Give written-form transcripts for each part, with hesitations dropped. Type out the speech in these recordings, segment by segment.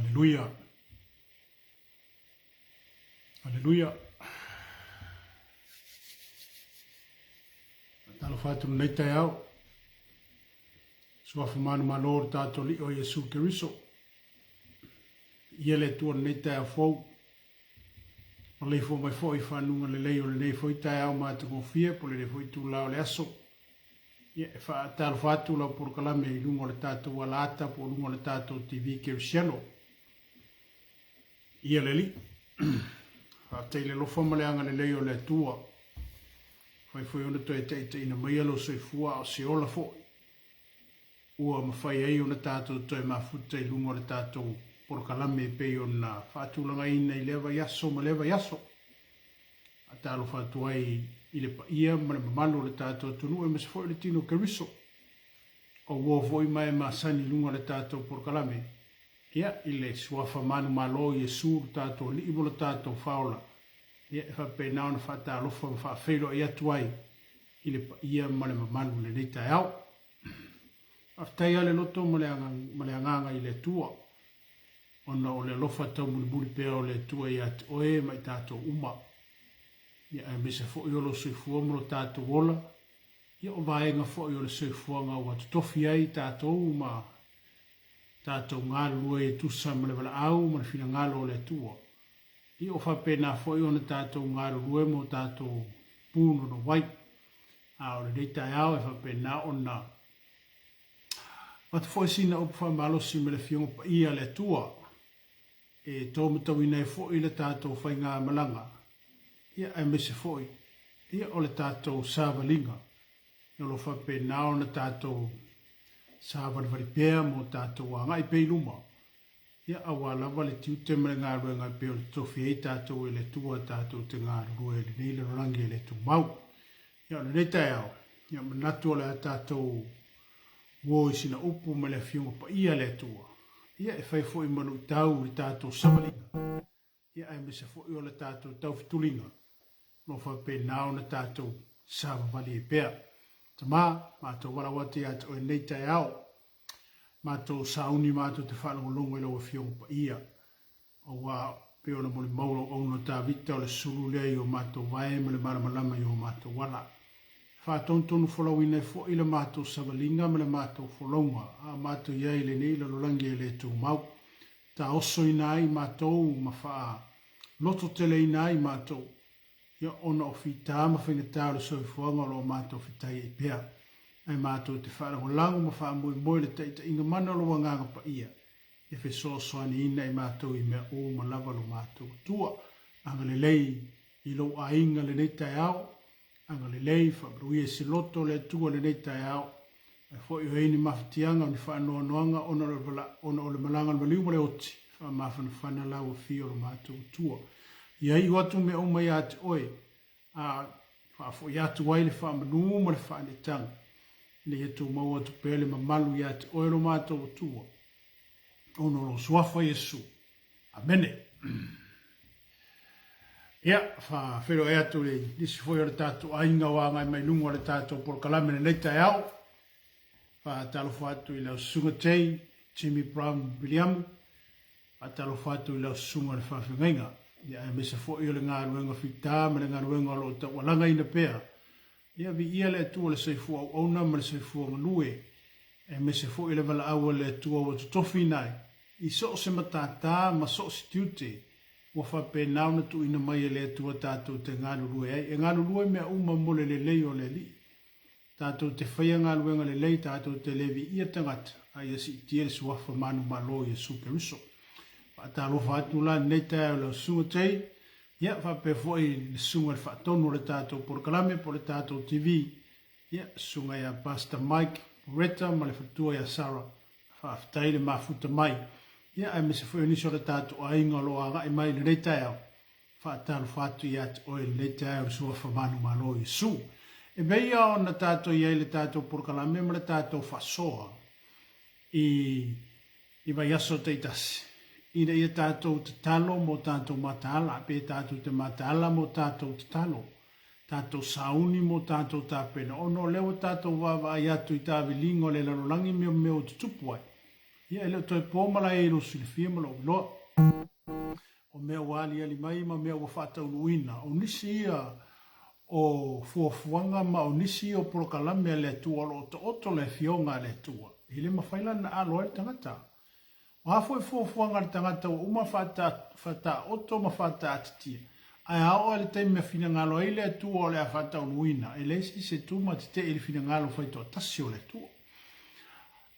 Aleluia. Aleluia. Talofa atu lenei taeao. Suafa manumalo o le tatou Alii o Iesu Keriso. Ia le Atua lenei taeao fou. Maleifua mai foi i fanuga lelei o lenei foi taeao matagofie po o lenei foi itula o le aso. Ia, e faatalofa atu lau polokalame i luga o le tatou alaata po o luga o le tatou TV Kerisiano. Ia le Alii. Faafetai i le alofa ma le agalelei o le Atua. Fai foi ona toe taitaiina maia lou soifua a o se ola foi. Ua mafai ai ona tatou toe mafuta i luga o le tatou polokalame e pei ona faatulagaina i lea vaiaso ma lea vaiaso. Faatalofa atu ai i le paia ma le mamalu o le tatou atunuu aemaise foi o le tino Keriso. O uo foi ma e masani i luga o le tatou polokalame, ia, i le suafa manumalo o Iesu lo tatou Alii ma lo tatou Faaola, ia, e faapena ona faatalofa ma faafeiloai atu ai i le paia ma le mamalu i lenei taeao. Faafetai lava le loto ma le agaga i le Atua, ona o le alofa taumulimuli pea o le Atua ia te oe ma i tatou uma, ia aemaise foi o lou soifua ma lo tatou ola, ia o vaega foi o le soifuaga ua totofi ai tatou ma tatou galulue e tusa ma le valaau ma le finagalo o le Atua. Ia o faapena foi ona tatou galulue mo tatou pūnono wai. A o lenei taeao e faapena ona avatu foi sina upu faamalosi ma le Afioga Paia a le Atua e tōmatauina ai foi le tatou faigamalaga, ia aemaise foi ia o le tatou savaliga o lo o faapena ona tatou savalivali pea mo tatou agai pea i luma, ia aua lava le tiute ma le galuega e pei ona totofi ai tatou e le Atua tatou te galulue i lenei lalolagi e le tumau. Ia o lenei taeao, ia manatu o le a tatou uo i sina upu ma le Afioga Paia a le Atua, ia e fai foi ma luitau i le tatou savaliga, ia aemaise foi o le tatou taufetuliga, o lo o faapena ona tatou savavali ai pea. Tama, matou valaau atu ia te oe nei taeao, matou sauni matou te faalogologo i lau Afioga Paia, aua pei ona molimau lau auauna Tavita o le sulu lea i o matou vae ma le malamalama i o matou ala. E faatonutonu folauina ai foi le matou savaliga ma le matou folauga a o matou i ai i lenei lalolagi e le tumau. Taosoina ai matou ma faalototeleina ai matou, ia ona o fita ma faigata o le soifuaga o lo o matou fetai ai pea. Ae matou te faalagolago ma faamoemoe i le taitaiga mana o lou Agaga Paia e fesoasoaniina i matou i mea uma lava lo matou Atua. Agalelei i lou aiga lenei taeao, agalelei, faamanuia i se loto o le Atua lenei taeao. Ae foi o ai ni mafatiaga o ni faanoanoaga ona ona o le malaga a le maliu ma le oti, faamafanafana lau afio o lo matou Atua. Ia iu atu mea uma ia te oe, a faafoi atu ai le faamanu ma le faaneetaga, ina ia tumau atu pea le mamalu ia te oe lo matou Atua, ona o lou suafa Iesu. Amene. Ia, faafeiloai atu i nisi foi o le tatou aiga o agai mai luga o le tatou polokalame lenei taeao. Faatalofa atu i lau susuga Jay, Jimmy Brown Viliamu. Faatalofa atu i lau susuga i le faafeagaiga. Ia, aemaise foi o le galuega fita ma le galuega o lo o taualagaina pea. Ia, viia le Atua le soifua auauna ma le soifua galue, aemaise foi o le valaau a le Atua ua totofiina ai i so o se matata ma so o se tiute ua faapena ona tuuina mai e le Atua tatou te galulue ai, e galulue mea uma mo le lelei o le Alii. Tatou te faia galuega lelei, tatou te le viia tagata, a ia siitia le suafa manumalo o Iesu Keriso. Faatalofa atu la i lenei taeao i lau Susuga Jay, ia faapea foi le Susuga i le Faatonu o le tatou polokalame po o le tatou TV, ia Susuga ia Pastor Mike Moreta ma le faletua ia Sarah. Faafetai le mafuta mai, ia aemaise foi o nisi o le tatou aiga o lo o agai mai i lenei taeao. Faatalofa atu ia te oe i lenei taeao i le Suafa manumalo o Iesu. E mea ia ona tatou i ai i le tatou polokalame ma le tatou faasoa i i vaiaso taitasi, ina ia tatou tatalo mo tatou mataala, pe tatou te mataala mo tatou tatalo, tatou sauni mo tatou tapena, ona o lea ua tatou vaavaai atu i taaviliga o le lalolagi mea mea ua tutupu ai. Ia, e le o toe po malae i lou silafia ma lou iloa. O mea ua aliali mai ma mea ua faataunuuina, o nisi ia o fuafuaga ma o nisi ia o polokalame a le Atua o lo o taoto le Afioga a le Atua. E le mafai la ona alo ai le tagata. O a foi fuafuaga a le tagata ua uma faataoto ma faataatitia, ae a oo i le taimi e finagalo ai le Atua o le a faataunuuina, e leai se isi e tu ma tetee i le finagalo faitoatasi o le Atua.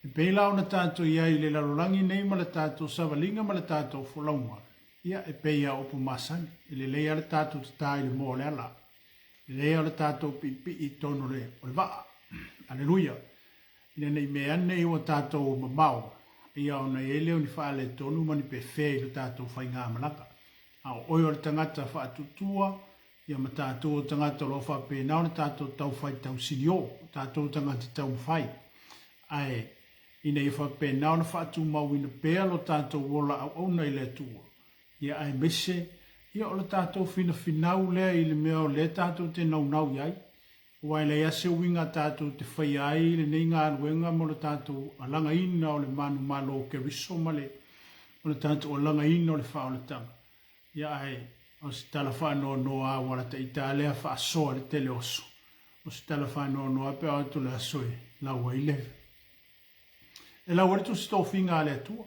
E pei la ona tatou i ai i le lalolagi nei ma le tatou savaliga ma le tatou folauga, ia, e pei lava o upu masani, e lelei lava le tatou tata i le moa o le ala, e lelei lava le tatou piipii i totonu o le vaa. Aleluia! Ina ne i mea ane ua tatou mamao, ia ona i ai lea o ni faaletonu ma ni pefea i lo tatou faigamalaga. A o oe o le tagata faatuatua, ia ma tatou o tagata o lo o faapena ona tatou taufai tausinio, o tatou tagata taumafai. Ae, ina ia faapena ona faatumauina pea lo tatou ola auauna i le Atua, ia aemaise, ia o le tatou finafinau lea i le mea o lea tatou te naunau i ai, Aua e leai lava se uiga tatou te faia ai lenei galuega mo le tatou alagaina o le manumalo o Keriso ma le o le tatou alagaina o le faaolataga. Ia ae o se tala faanoanoa lava ua lata ita lava lea faasoa i le tele o aso. O se tala faanoanoa lava pe a oo atu le aso e lau ai le E lau ai le tusi tofiga a le Atua.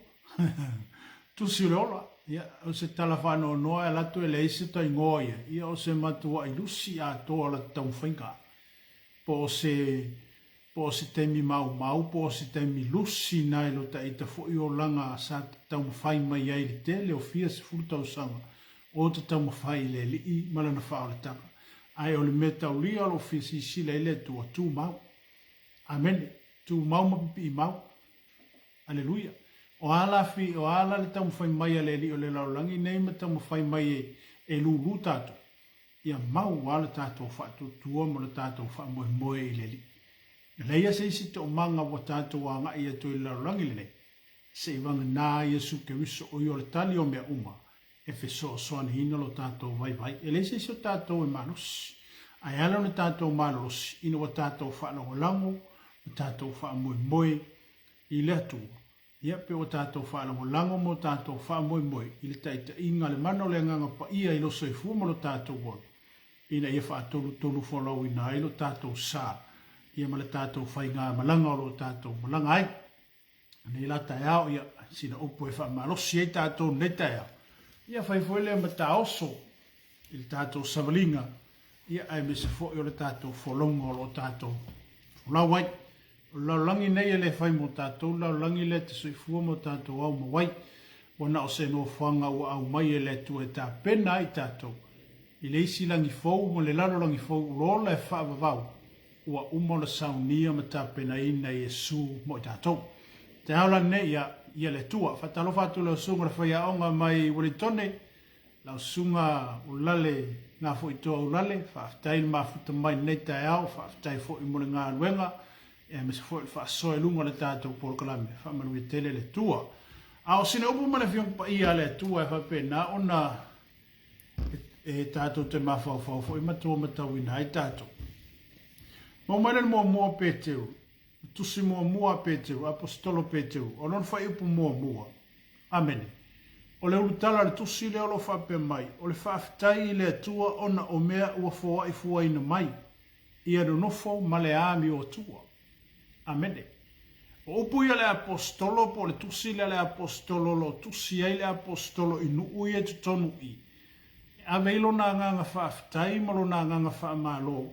Tusi o le ola. Ia, o se tala faanoanoa e alu atu e leai se taigoa ia. Ia, o se matuai lusi atoa o lata taumafaiga. Po o se, po o se taimi maumau, po o se taimi lusi na i lo taita foi olaga sa taumafai mai ai i le tele o fia 10 tausaga o te taumafai i le Alii ma Lana faaolataga. Ae o le mea taulia o lo o fia silasila i le Atua, tumau. Amene. Tumau ma pipii mau. Aleluia. O a la fi, o a la le taumafai mai a le Alii o le lalolagi nei ma taumafai mai e, e lūlū tatou, ia mau a le tatou faatuatua ma le tatou faamoemoe i le Alii. E leai se isi toomaga ua tatou agai atu ai i le lalolagi lenei, seivagana Iesu Keriso o ia o le tali o mea uma, e fesoasoaniina lo tatou vaivai. E leai se isi o tatou e malosi, ae ala ona tatou malolosi ina ua tatou faalagolago ma tatou faamoemoe i le Atua, ia pe ua tatou faalagolago ma o tatou faamoemoe i le taitaiga a le mana o le Agaga Paia i lo soifua ma lo tatou ola, ina ia faatolutolu folauina ai lo tatou sa, ia ma le tatou faigamalaga o lo o tatou malaga ai. Nei la taeao, ia, sina upu e faamalosi ai tatou nei taeao. Ia fai foi lea ma taoso i le tatou savaliga, ia aemaise foi o le tatou folauga o lo o tatou folau ai. O le lalolagi nei e le fai mo tatou, le lalolagi lea te soifua ma o tatou ao ma wai. Ua na o se nofoaga ua aumai e le Atua e tapena ai tatou i le isi lagi fou ma le lalolagi fou o lo ola e faavavau ua uma ona saunia ma tapenaina e Iesu mo i tatou. Te ao la nei ia, ia le Atua. Faatalofa atu lau susuga le faiaoga mai Uelintone, lau susuga Ulale Gafoitoa Ulale, faafetai le mafuta mai lenei taeao, faafetai foi mo le galuega, aemaise foi le faasoa i luga o le tatou polokalame. Faamanuia tele le Atua. A o sina upu ma le Afioga Paia a le Atua e faapena ona e tatou te mafaufau foi ma tuamatauina ai tatou. Mau mai le muamua o Peteru, tusi muamua a Peteru, aposetolo Peteru, o lona fuaiupu muamua. Amene. O le ulutala o le tusi lea o lo o faapea mai, o le faafetai i le Atua ona o mea ua foai fuaina mai, ia nonofo ma le amioatua. Amene. O upu ia a le Aposetolo po o le tusi lea a le Aposetolo o lo o tusi ai le Aposetolo i nuu ia i totonu i, e ave ai lona agaga faafetai ma lona agaga faamalo,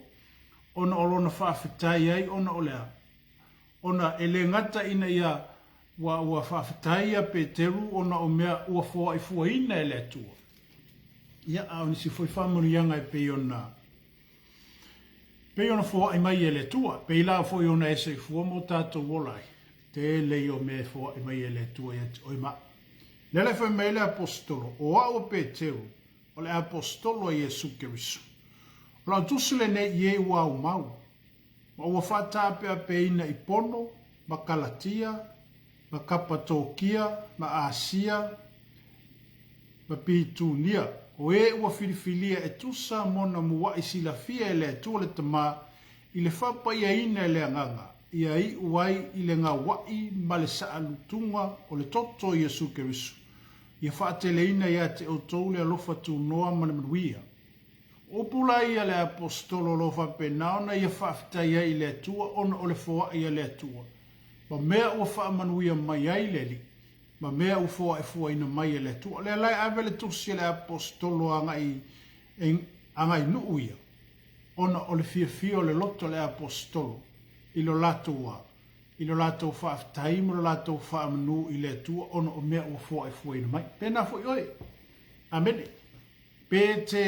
ona o lona faafetai ai ona o le a? Ona e le gata ina ia ua, ua faafetai ia Peteru ona o mea ua foaifuaina e le Atua, ia, a o nisi foi faamanuiaga e pei ona Pei ona foai mai e le Atua, pei la foi ona e soifua ma o tatou ola ai, tele ia o mea e foai mai e le Atua ia te oe ma au. Lea la e fai mai ai le Aposetolo, O au o Peteru, o le Aposetolo a Iesu Keriso. O lau tusi lenei i e ua aumau, ma ua faataapeapeina i Pono, ma Kalatia, ma Kapatokia, ma Asia, ma Pitunia, o e ua filifilia e tusa mona muaʻi silafia e le Atua le Tama i le faapaiaina e le Agaga. Ia iu ai i le gauaʻi ma le saʻalutuga o le toto o Iesu Keriso, ia faateleina ia te outou le alofa tunoa ma le manuia. O upu la ia a le Aposetolo o lo o faapena ona ia faafetai ai i le Atua ona o le foai a le Atua, ma mea ua faamanuia mai ai le Alii, ma mea ua foaifuaina mai e le Atua. O lea la e ave le tusi a le Aposetolo agai agai nuu ia, ona o le fiafia o le loto o le Aposetolo i lo latou a, i lo latou faafetai ma lo latou faamanu i le Atua ona o mea ua foaifuaina mai. Pēnā foi oe. Amene. Pe te,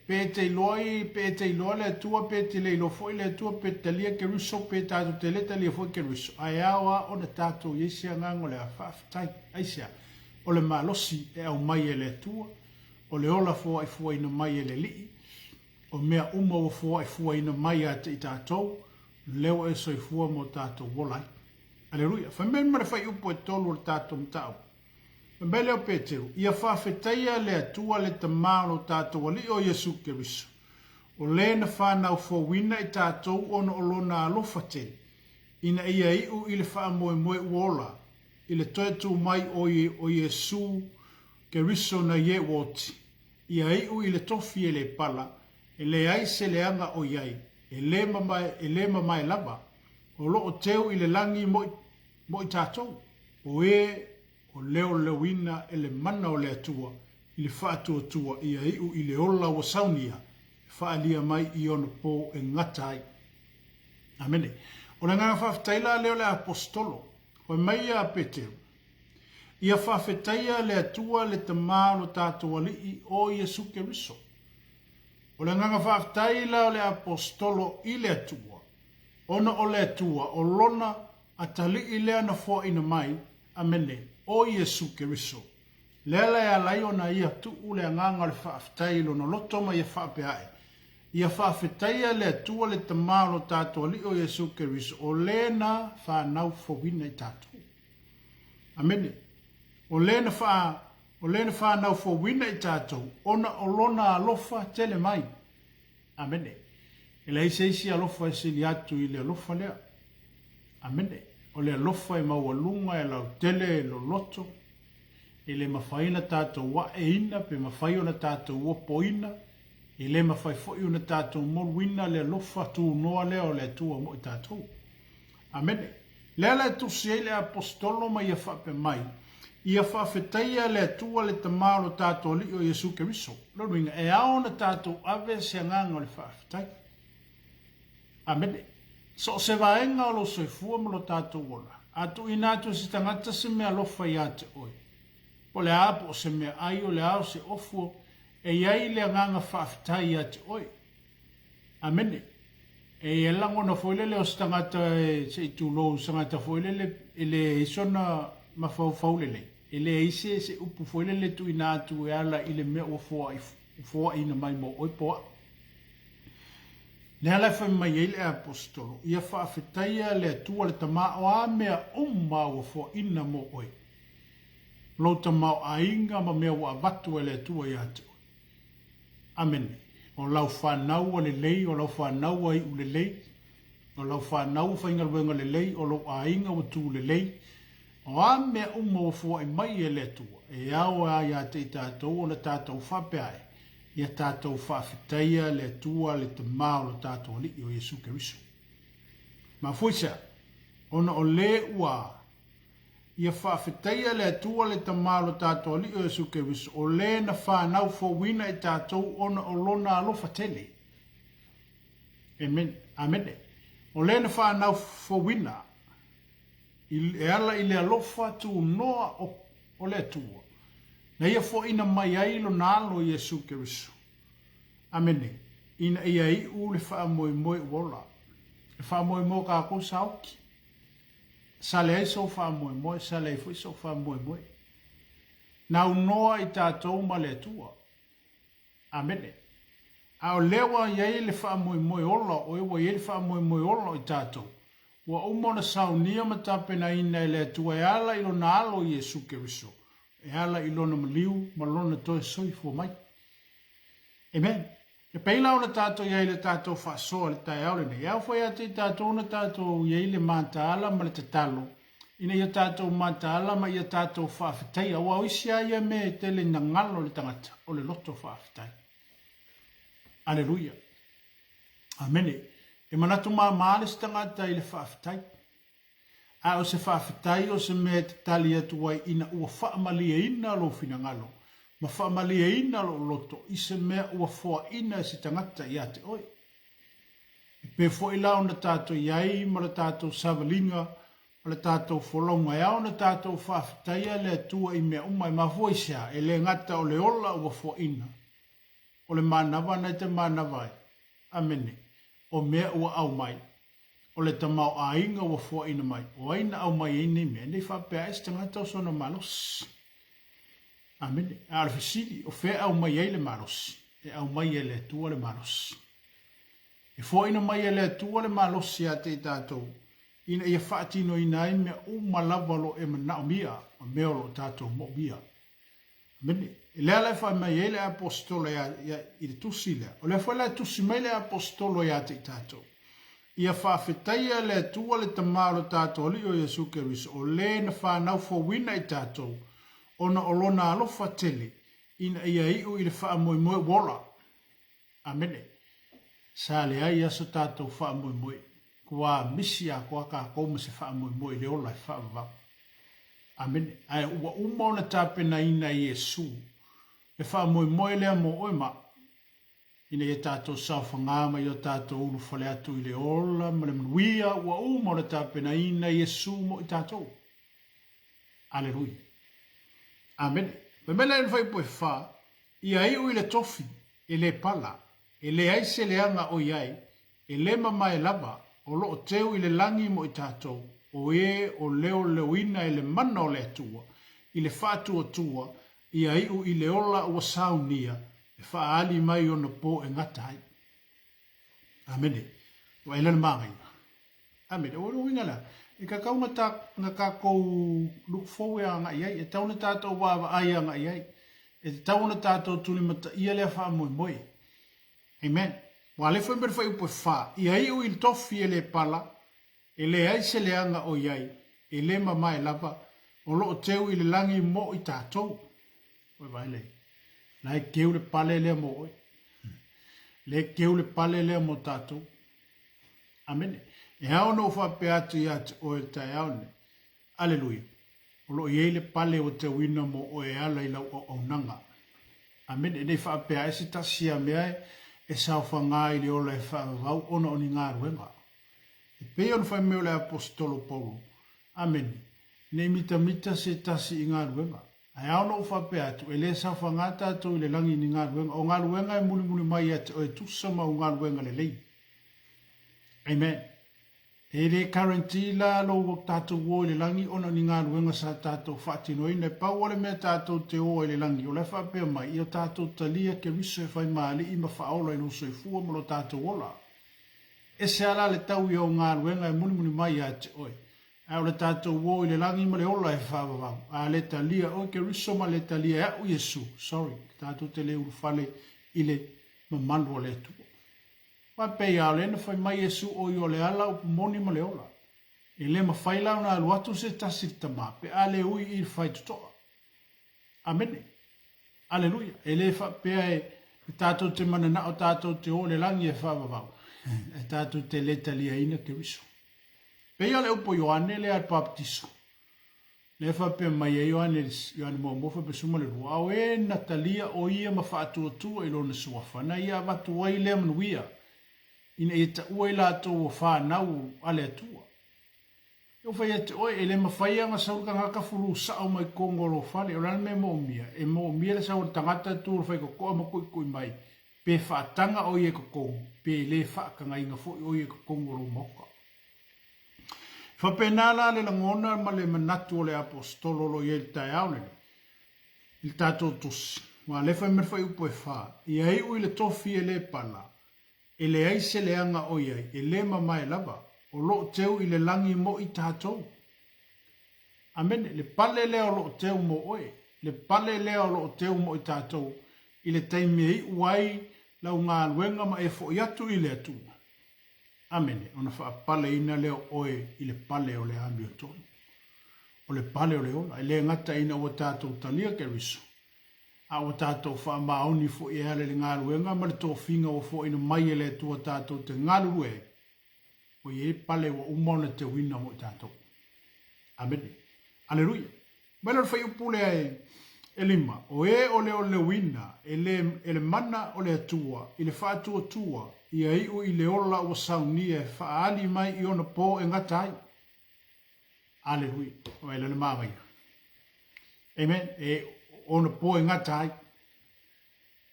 pe e te iloa i, pe e te iloa le Atua, pe te le iloa foi le Atua, pe talia Keriso, pe tatou te le talia foi Keriso, ae ao a ona tatou i ai se agaga o le a faafetai. Aisea? O le malosi e aumai e le Atua, o le ola foaifuaina mai e le Alii, o mea uma ua foaifuaina mai ia te i tatou, lea ua e soifua ma o tatou ola ai. Aleluia! Fai mai ma le fuaiupu e tolu o le tatou mataupu. Fai mai lea o Peteru, Ia faafetaia le Atua le Tama o lo tatou Alii o Iesu Keriso, o le na fanau fouina i tatou ona o lona alofa tele, ina ia iu i le faamoemoe ua ola, i le toe tu mai o Iesu Keriso nai e ua oti, ia iu i le tofi e le pala, e leai se leaga o i ai, e le mamae, e le mamae lava, o lo o teu i le lagi mo i, mo i tatou, o e o leoleoina e le mana o le Atua i le faatuatua ia iu i le ola ua saunia e faaalia mai i ona po e gata ai. Amene. O le agaga faafetai la lea o le Aposetolo. Fai mai ia Peteru, Ia faafetaia le Atua le Tama o lo tatou Alii o Iesu Keriso. O le agaga faafetai la o le Aposetolo i le Atua, ona o le Atua o lona atalii lea na foaina mai, amene, o Iesu Keriso. Lea la e ala ai ona ia tuu le agaga o le faafetai i lona loto ma ia faapea ae, Ia faafetaia le Atua le Tama o lo tatou Alii o Iesu Keriso, o le na fanau fouina i tatou. Amene. O le na wha, o le na whanau fouina i tatou, ona o lona alofa tele mai. Amene. E leai se isi alofa e sili atu i le alofa lea. Amene. O le alofa e maualuga, e lautele, e loloto, e le mafai ona tatou aeina pe mafai ona tatou opoina, e le mafai foi ona tatou moluina le alofa tunoa lea o le Atua mo i tatou. Amene. Lea la e tusi ai le Aposetolo ma ia faapea mai, Ia faafetaia le Atua le Tama o lo tatou Alii o Iesu Keriso. Lona uiga, e ao ona tatou ave se agaga o le faafetai. Amene. So o se vaega o lou soifua ma lo tatou ola, a tuuina atu e se tagata se meaalofa ia te oe, po o le a, po o se meaai, o le a, o se ofu, e i ai le agaga faafetai ia te oe. Amene. E i ai lagona foi lele o se tagata e, se i tulou, se tagata foi lele e leai sona mafaufau lelei, e leai se, se upu foi lele e tuuina atu e ala i le mea ua foai, foaiina mai mo oe po au. Lea la e fai mai ai le Aposetolo, ia faafetaia le Atua le Tama o a mea uma ua foaina mo oe, lou tamaoaiga ma mea ua avatu e le Atua ia te oe. Amene. O lau fanau ua lelei, o lau fanau ua iu lelei, o lau fanau ua faigaluega lelei, o lou aiga ua tu lelei, o a mea uma ua foai mai e le Atua, e ao a ia te i tatou ona tatou faapea ai, ia tatou faafetaia le Atua le Tama o lo tatou Alii o Iesu Keriso. Mafua i se a? Ona o le ua Ia faafetaia le Atua le Tama o lo tatou Alii o Iesu Keriso, o le na fanau fouina i tatou ona o lona alofa tele. Amen. Amene. O le na fanau fouina i, e ala i le alofa tunoa o, o le Atua, na ia foaina mai ai lona alo Iesu Keriso. Amene. Ina ia iu le faamoemoe ua ola. E faamoemoe o kākou sa oki. Sa leai sou faamoemoe, sa leai foi sou faamoemoe. Na aunoa i tatou ma le Atua. Amene. A o lea ua i ai le faamoemoe ola o oe, ua i ai le faamoemoe ola o i tatou, ua uma ona saunia ma tapenaina e le Atua e ala i Lona Alo Iesu Keriso, e ala i Lona maliu ma Lona toe soifua mai. Amen. E pei la ona tatou i ai i le tatou faasoa i le taeao lenei, e ao foi ia te i tatou ona tatou i ai le mataala ma le tatalo, ina ia tatou mataala ma ia tatou faafetaia, aua o isi lava ia mea e tele ina galo i le tagata, o le loto faafetai. Aleluia. Amene. E manatu māmā le isi tagata i le faafetai. A o se faafetai o se mea e te tali atu ai ina ua faamalieina lou finagalo ma faamalieina lou loto i se mea ua foaina e se tagata ia te oe. E pei foi la ona tatou i ai ma le tatou savaliga ma le tatou folauga e ao ona tatou faafetaia le Atua i mea uma. E mafua i se a? E le gata o le ola ua foaina, o le manava na e te manava ai. Amene. O mea ua aumai. O le tamaoaiga ua foaina mai, o ai na aumai ai nei mea? Nei faapea ai se tagata o sona malosi. Amene. A o le fesili, o fea e aumai ai le malosi? E aumai e le Atua le malosi. E foaina mai e le Atua le malosi ia te i tatou, ina ia faatinoina ai mea uma lava o lo o e manaomia ma mea o lo o tatou moomia. Amene. Lea la e fai mai ai le aposetolo i le tusi lea. O lea foi la e tusi mai le aposetolo ia te i tatou. Ia faafetaia le Atua le Tama o lo tatou Alii o Iesu Keriso, o le na fanau fouina i tatou, ona o lona alofa tele, ina ia iu i le faamoemoe ua ola. Amene. Sa leai aso tatou faamoemoe. Kua misi atoa tatou ma se faamoemoe i le ola e faavavau. Amene. Ae ua uma ona tapenaina e Iesu le faamoemoe lea mo oe ma au, ina ia tatou saofaga ma ia tatou ulufale atu i le ola ma le manuia ua uma ona tapenaina e Iesu mo i tatou. Aleluia. Amene. Fai mai la i le fuaiupu e fa, Ia iu i le tofi, e le pala, e leai se leaga o i ai, e le mamae lava, o lo o teu i le lagi mo i tatou, o e o leoleoina e le mana o le Atua, i le faatuatua, ia iu i le ola ua saunia, e faaali mai ona po e gata ai. Amene. Ua ela le manaia. Amene. O le uiga lea, e tatau ona ta, na tatou look forward agai ai, e tatau ona tatou vaavaai agai ai, e tatau ona tatou tulimataia lea faamoemoe. Amen. Ua le fai mai le fuaiupu e fa, ia iu i le tofi e le pala, e leai se leaga o i ai, e le mamae lava, o lo o teu i le lagi mo i tatou. Oi vaai lea. La e keu le pale lea mo oe. Le keu le pale lea mo tatou. Amene. E ao ona ou faapea atu ia te oe i le taeao lenei. Aleluia. O lo o i ai le pale ua teuina mo oe e ala i lau auaunaga. Amene. E nei faapea ai se tasi a mea e saofaga i le ola e faavavau ona o ni galuega. E pei ona fai mai o le Aposetolo Paulo. Amene. Nei mitamita se tasi i galuega. Ae ao ona ou faapea atu, e le saofaga tatou i le lagi i ni galuega. O galuega e mulimuli mai ia te oe e tusa ma au galuega lelei. Amen. E le guarantee la lou tatou o i le lagi ona o ni galuega sa tatou faatinoina. E pau o le mea tatou te o ai i le lagi, o la e faapea mai, ia tatou talia Keriso e fai ma Alii ma faaola i lou soifua ma lo tatou ola. Ese lava la le tau ia o galuega e mulimuli mai ia te oe. Ae o le tatou o i le lagi ma le ola e faavavau. A le talia oe Keriso ma le talia e a'u Iesu, sorry, tatou te le ulufale i le mamalu o le Atua. Aua e pei a o lea na fai mai Iesu o ia o le ala, upu moni ma le ola. E le mafai la ona alu atu se tasi i le Tama pe a le ui i le faitotoa. Amene. Aleluia. E le faapea e tatou te mananao tatou te o i le lagi e faavavau, e tatou te le taliaina Keriso. Pei o le upu a Ioane lea a le Papatiso, lea e faapea mai ai Ioane, Ioane muamua faapea 12, a o e na talia o ia ma faatuatua i lona suafa, na ia avatu ai lea manuia, ina ia taua i latou o fanau a le Atua. E ou fai atu oe, e le mafai ona sau le tagata fulu sao mai totonu o lou fale. O le a le mea e moomia? E moomia le sau o le tagata tu o le faitotoa ma tuitui mai, pe faataga o ia i totonu, pe le faatagaina foi o ia i totonu o lou maota. E faapena la le lagona ma le manatu o le Aposetolo o lo o i ai i le taeao lenei, i le tatou tusi. Aua o lea e fai mai le fuaiupu e fa, Ia iu i le tofi e le pala, e leai se leaga o i ai, e le mamae lava, o lo o teu i le lagi mo i tatou. Amene. Le pale lea o lo o teu mo oe, le pale lea o lo o teu mo i tatou, i le taimi e iu ai lau galuega ma e foʻi atu i le Atua, Amene, ona faapaleina lea o oe i le pale o le amiotonu. O le pale o le ola, e le gata ina ua tatou talia Keriso, a ua tatou faamaoni foi e ala i le galuega ma le tofiga ua foaina mai e le Atua tatou te galulue ai, ua i ai pale ua uma ona teuina mo i tatou. Amene. Aleluia. Mai lea o le fuaiupu lea e lima, o e o leoleuina e le, e le mana o le Atua i le faatuatua ia iu i le ola ua saunia e faaali mai i ona po e gata ai. Aleluia. Vaai la le manaia. Amen. E ona po e gata ai.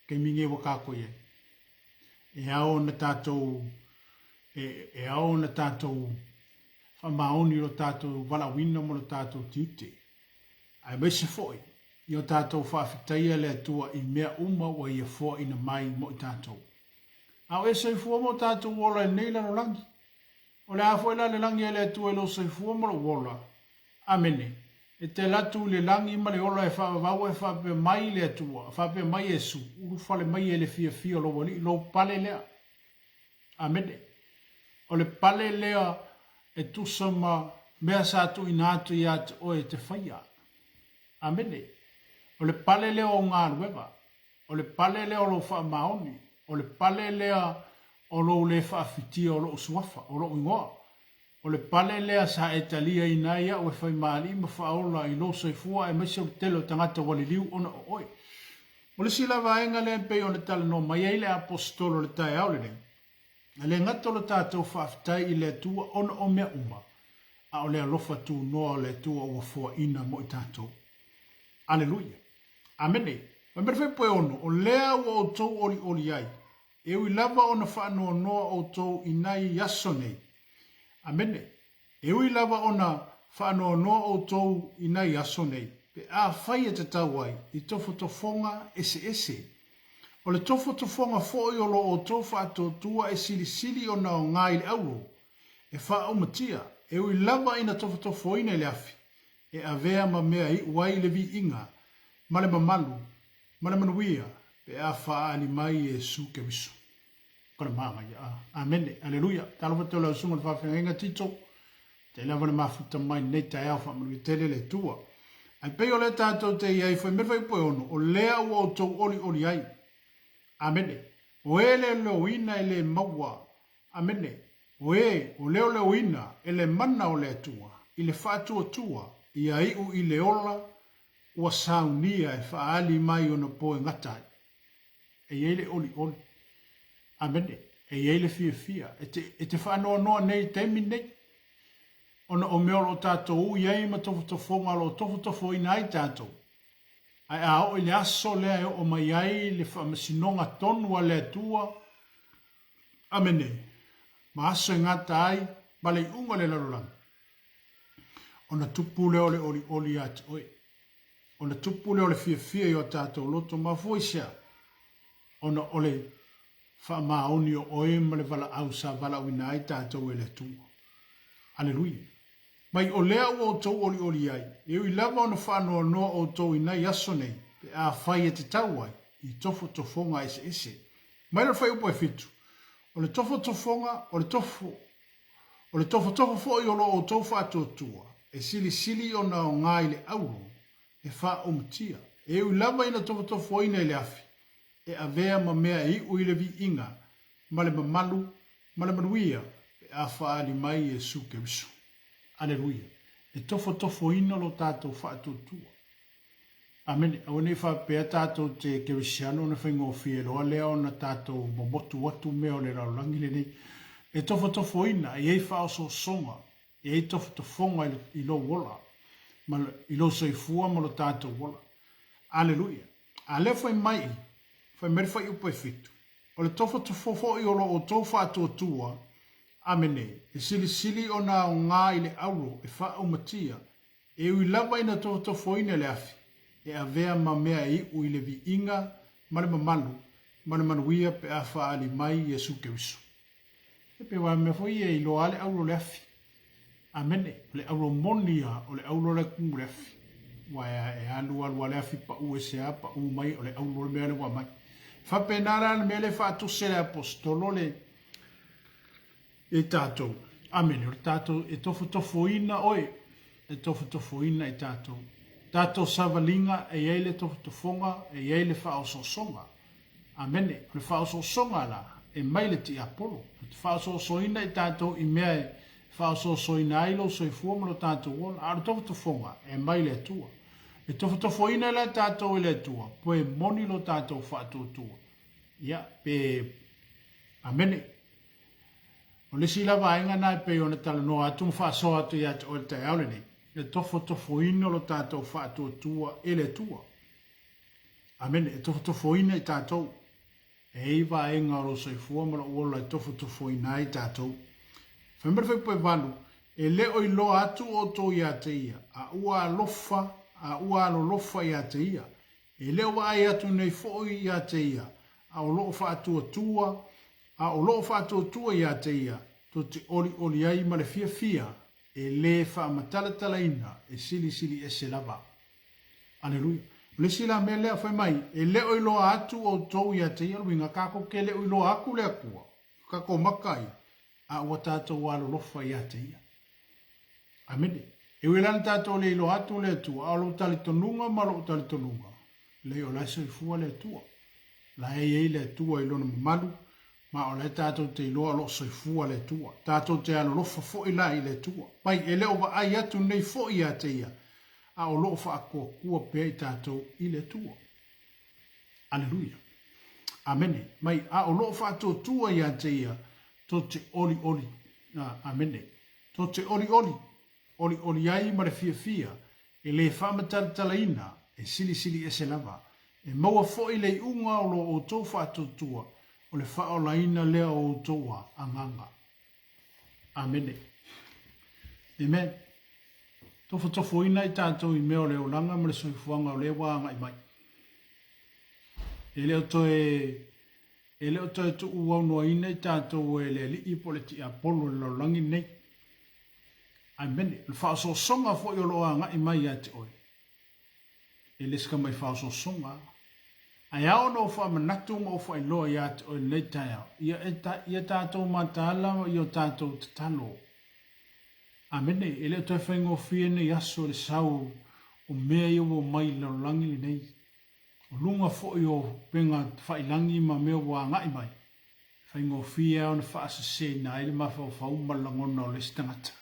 Taimi nei ua tatou i ai. E ao ona tatou e, e ao ona tatou faamaoni lo tatou valaauina ma lo tatou tiute. Aemaise foi i o tatou faafetaia le Atua i mea uma ua Ia foaina mai mo i tatou. A o e soifua ma o tatou ola i lenei lalolagi. O le a foi la le lagi a le Atua i lou soifua ma lou ola? Amene. E te alu atu i le lagi ma le ola e faavavau e faapea mai le Atua, faapea mai Iesu, ulufale mai e le fiafia o lou Alii, lou pale lea. Amene. O le pale lea e tusa ma mea sa tuuina atu ia te oe e te faia. Amene. O le pale lea o galuega. O le pale lea o lou faamaoni. O le pale lea o lou le faafitia o lou suafa, o lou igoa. O le pale lea sa e taliaina ai au e fai ma alii ma faaola i lou soifua aemaise o le tele o tagata ua liliu ona o oe. O le isi la vaega lea e pei ona talanoa mai ai le Aposetolo i le taeao lenei, e le gata o le tatou faafetai i le Atua ona o mea uma, a o le alofa tunoa o le Atua ua foaina mo i tatou. Aleluia! Amene! Fai mai le Fuaiupu e 6, O lea ua outou olioli ai, E ui lava ona faanoanoa outou i nai aso nei. Amene. E ui lava ona faanoanoa outou i nai aso nei, pe afai e tatau ai i tofotofoga eseese. O le tofotofoga foi o lo outou faatuatua e silisili ona aoga i le auro, e faaumatia, e ui lava ina tofotofoina i le afi, e avea ma mea e iu ai le viiga ma le mamalu ma le manuia pe a faaali mai Iesu Keriso. Ko le manaia. Amene. Aleluia. Talofa tau lau susuga i le faafeagaiga Tito. Te lava le mafuta mai nei taeao faamanuia tele le Atua. Ae pei o lea tatou te i ai fai mai le fuaiupu e 6, o lea ua outou olioli ai. Amene. O e leoleoina e le maua. Amene. O e o leoleoina e le mana o le Atua i le faatuatua ia iu i le ola ua saunia e faaali mai ona po e gata ai. E i ai le olioli. Amene. E i ai le fiafia. E te, e te faanoanoa nei i taimi nei, ona o mea o lo o tatou ui ai ma tofotofoga o lo o tofotofoina ai tatou. Ae a oo i le aso lea e oo mai ai le faamasinoga tonu a le Atua, amene, ma aso e gata ai ma le iuga o le lalolagi, Ona tupu lea o le olioli ia te oe. Ona tupu lea o le fiafia i o tatou loto. Mafua i se a? Ona o le faamaoni o oe ma le valaau sa valaauina ai tatou e le Atua. Aleluia. Mai o lea ua outou olioli ai, e ui lava ona faanoanoa outou i nai aso nei, pe afai e tatau ai, i tofotofoga eseese. Mai le fuaiupu e 7, o le tofotofoga, o le tofo, O le tofotofo foi o lo outou faatuatua, e silisili ona aoga i le auro, e faaumutia, e ui lava ina tofotofoina i le afi, e avea ma mea e iu i le viiga, ma le mamalu, ma le manuia, pe a faaali mai Iesu Keriso. Aleluia! E tofotofoina lo tatou faatuatua. Amene. Aua ne i faapea tatou te kerisiano ona faigofie loa lea ona tatou momotu atu mea o le lalolagi lenei. E tofotofoina, e i ai faaosoosoga, e i ai tofotofoga i lou ola, ma i lou soifua ma lo tatou ola. Aleluia. A lea fai mai, fai mai le fuaiupu e 7, o le tofotofo foi o lo outou faatuatua, amene, e silisili ona aoga i le auro e faaumatia, E ui lava ina tofotofoina le afi, e avea ma mea e iu i le viiga ma le mamalu ma le manuia pe a faaali mai Iesu Keriso. E pei aua mea foi ia e iloa lava le auro o le afi. Amene. O le auro moni lava, o le auro la e kumu le afi. Aua e alu alu lava le afi pau ese lava, pau mai, o le auro le mea lea ua aumai. Faapena la le mea lea e faatusa e le Aposetolo le i tatou. Amene. O le tatou e tofotofoina oe, e tofotofoina i tatou. Tatou savaliga e i ai le tofotofoga, e i ai le faaosoosoga. Amene. O le faaosoosoga la, e mai le tiapolo. E te faaosoosoina i tatou i mea e faaosoosoina ai lou soifua ma lo tatou ola. A o le tofotofoga, e mai le Atua. E tofotofoina la tatou e le Atua, pe moni lo tatou faatuatua. Ia, pe... Amene. O le isi la vaega na e pei ona talanoa atu ma faasoa atu ia te oe i le taeao lenei, le tofotofoina o lo tatou faatuatua e le Atua. Amene. E tofotofoina i tatou. E i ai vaega o lou soifua ma lou ola e tofotofoina ai tatou. Fai mai le Fuaiupu 8, E le o iloa atu outou ia te ia, a ua alofa, a ua alolofa ia te ia. E le o vaai atu nei foi ia te ia, a o lo o faatuatua, a o lo o faatuatua ia te ia, tou te olioli ai ma le fiafia, e le faamatalatalaina, e silisili ese lava. Aleluia. O le isi la mea lea, fai mai, e le o iloa atu outou ia te ia, o le uiga, tatou te le o iloa atu le Atua, i tatou maka ia, a ua tatou alolofa ia te ia. Amene. E ui la na tatou le iloa atu le Atua, a o lou talitonuga ma lou talitonuga, leai o la e soifua le Atua. O la e i ai le Atua i Lona mamalu, ma o la e tatou te iloa o lo o soifua le Atua. Tatou te alolofa foi la i le Atua. Mai, e le o vaai atu nei foi ia te ia, a o lo o faakoakoa pea i tatou i le Atua. Aleluia. Amene. Mai, a o lo o faatuatua ia te ia, tou te olioli. Amene. Tou te olioli, olioli ai ma le fiafia, e le faamatalatalaina, e silisili ese lava. E maua foi le iuga o lo outou faatuatua, o le faaolaina lea o outou agaga. Amene. Amen. Tofotofoina i tatou i mea o le olaga ma le soifuaga o lea ua agai mai. E le o toe e le o toe tuuaunoaina i tatou e le Alii po o le Tiapolo i le lalolagi lenei. Amene. O le faaosoosoga foi o lo o agai mai ia te oe, e le se tamai faaosoosoga. Ae ao ona ou faamanatu ma ou faailoa ia te oe i lenei taeao, ia, e ta, ia tatou mataala i o tatou tatalo. Amene. E le o toe faigofie nei aso i le sau o mea ia ua omai i le lalolagi lenei. O luga foi o upega tafailagi ma mea ua agai mai, e faigofie lava ona faaseseina ai le mafaufau ma le lagona o le isi tagata.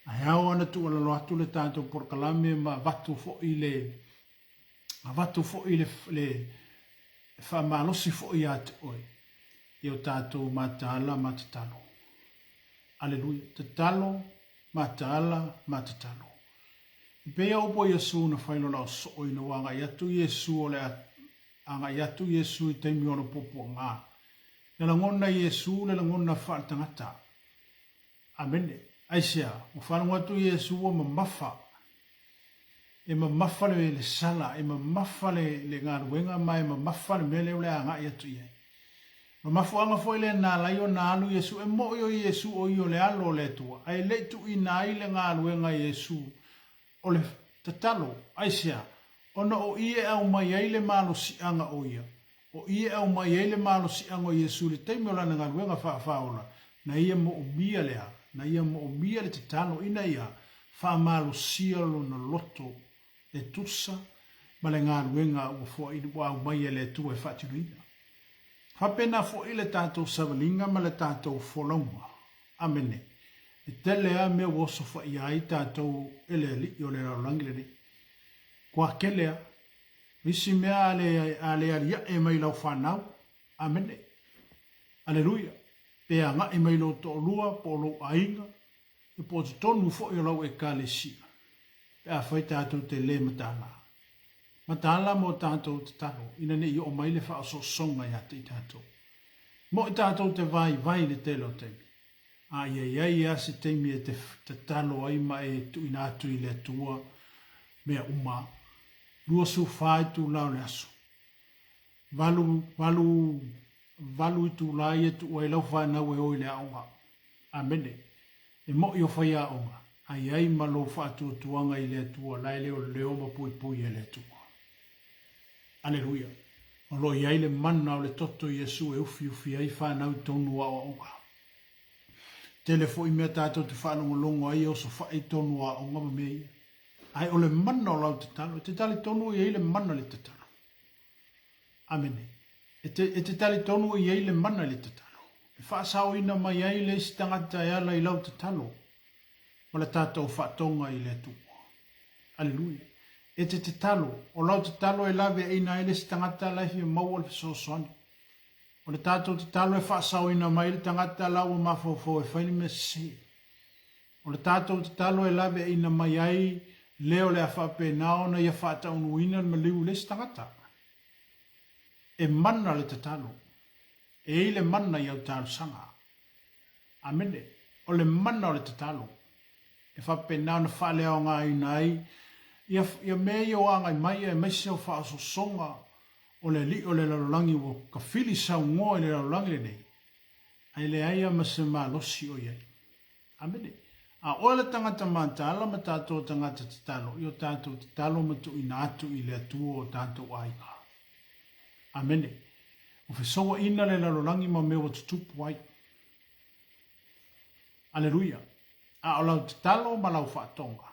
Ae ao ona tuualalo atu le tatou polokalame ma avatu foi le avatu foi le le faamalosi foi ia te oe i o tatou mataala ma tatalo. Aleluia. Tatalo, mataala ma tatalo. E pei a upu a Iesu na fai lola o soo ina ua agai atu Iesu o le a agai atu Iesu i taimi o ona puapuaga. Na lagona Iesu le lagona faaletagata. Amene. Aisea? Ua faalogo atu Iesu ua mamafa. E mamafa le, le sala, e mamafa le, le galuega ma e mamafa le mea lea o le a agai atu i ai. O le mafuaaga foi lea na ala ai ona alu Iesu, e moʻi o Iesu o ia o le Alo o le Atua, ae le i tuuina ai le galuega a Iesu o le tatalo. Aisea? Ona o i e aumai ai le malosiaga o ia. O i e aumai ai le malosiaga o Iesu i le taimi o lana galuega faafaaola, na ia moomia le a? Na ia moomia le tatalo ina ia faamalosia lona loto e tusa ma le galuega ua foaili ua aumai e le Atua e faatinoina. Faapena foi le tatou savaliga ma le tatou folauga. Amene. E tele lava mea ua osofaia ai tatou e le Alii o le lalolagi lenei. Kua tele lava. O isi mea a le, a le aliae mai lau fanau. Amene. Aleluia. Pe agai mai lou toalua po o lou aiga, e po o totonu foi o lau Ekalesia, pe afai tatou te le mataala. Mataala mo tatou tatalo, ina ne i oo mai le faaosoosoga ia te i tatou. Moʻi tatou te vaivai i le tele o taimi, a ia i ai lava se taimi e te tatalo ai ma e tuuina atu i le Atua mea uma. 24 itula o le aso. Valu, valu, valu itula ia tuu ai lau fanau e o i le aoga. Amene. E moʻi o faiaoga, a i ai ma lou faatuatuaga i le Atua la e leoleo ma puipui e le Atua. Aleluia. O lo o i ai le mana o le toto o Iesu e ufiufi ai fanau i tonu o aoaoga. Tele foi mea tatou te faalogologo ai e osofai i tonu o aoga ma mea ia. Ae o le mana o lau tatalo, e te talitonu e i ai le mana i le tatalo. Amene. E te, e te talitonu e i ai le mana i le tatalo. E faasaoina mai ai le isi tagata e ala i lau tatalo ma le tatou faatoga i le Atua. Aleluia. E te tatalo, o lau tatalo e laveaiina ai le isi tagata la e fia maua le fesoasoani. O le tatou tatalo e faasaoina mai le tagata la ua mafaufau e fai le mea sese. O le tatou tatalo e laveaiina mai ai le o le a faapena ona ia faataunuuina le maliu i le isi tagata. E mana le tatalo. E i ai le mana i au talosaga. Amene. O le mana o le tatalo e faapena ona faaleaogaina ai ia, ia mea ia o agai mai aemaise o faaosoosoga o le alii o le lalolagi ua kafili saunoa i le lalolagi lenei, ae leai lava ma se malosi o i ai. Amene. A oe le tagata mataala ma tatou tagata tatalo, i o tatou tatalo ma tuuina atu i le Atua o tatou aiga. Amene. Ua fesouaina le lalolagi ma mea ua tutupu ai. Aleluia. A o lau tatalo ma lau faatoga,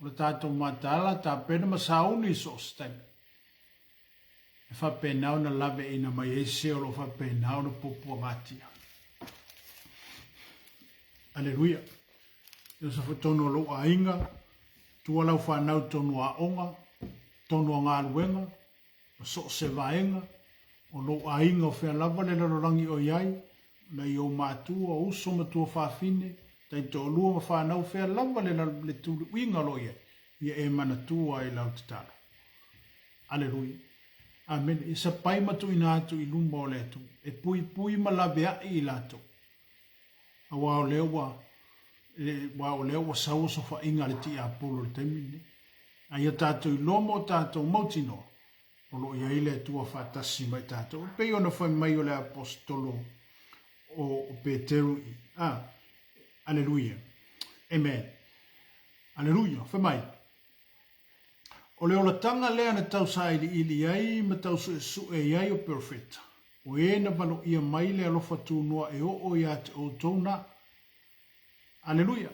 o le tatou mataala, tapena ma sauni i so o se taimi, e faapena ona laveaiina mai ai se o lo o faapena ona puapuagatia. Aleluia. E oso foi tonu o lou aiga, tua lau fanau tonu o aoga, tonu o galuega, ma so o se vaega o lou aiga o fea lava le lalolagi o i ai, nai ou matua, uso ma tuafafine, taitoalua ma fanau, fea lava le, le tuluiga o lo o i ai, ia e manatua i lau tatalo. Aleluia. Amene. Ia sapai ma tuuina atu i luma o le Atua, e puipui ma laveai i latou. Aua o lea ua, aua o lea ua sau osofaiga a le tiapolo i le taimi lenei. A ia tatou iloa ma o tatou mautinoa, o lo o i ai le Atua faatasi ma i tatou. E pei ona fai mai o le aposetolo o, o Peteru i, ah, aleluia, amen, aleluia, fai mai, O le olataga lea na tausailiili ai ma tausuesue i ai o perofeta, o e na valoia mai le alofa tunoa e oo ia te outou na. Aleluia!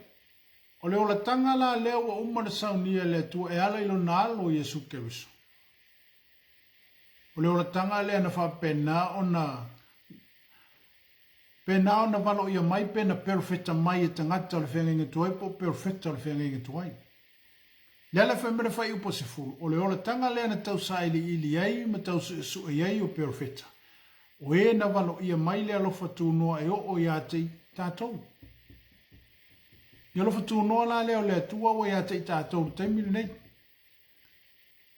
O le olataga la lea ua uma ona saunia e le Atua e ala i Lona Alo Iesu Keriso. O le olataga lea na faapena ona pena ona valoia mai pe na perofeta mai e tagata o le feagaiga tuai po o perofeta o le feagaiga tuai. Le ala fai mai le fuaiupu 10, o le olataga lea na tausailiili ai ma tausuesue ai o perofeta, o e na valoia mai le alofa tunoa e oo ia te i tatou. Le alofa tunoa la lea o le Atua ua ia te i tatou i le taimi lenei.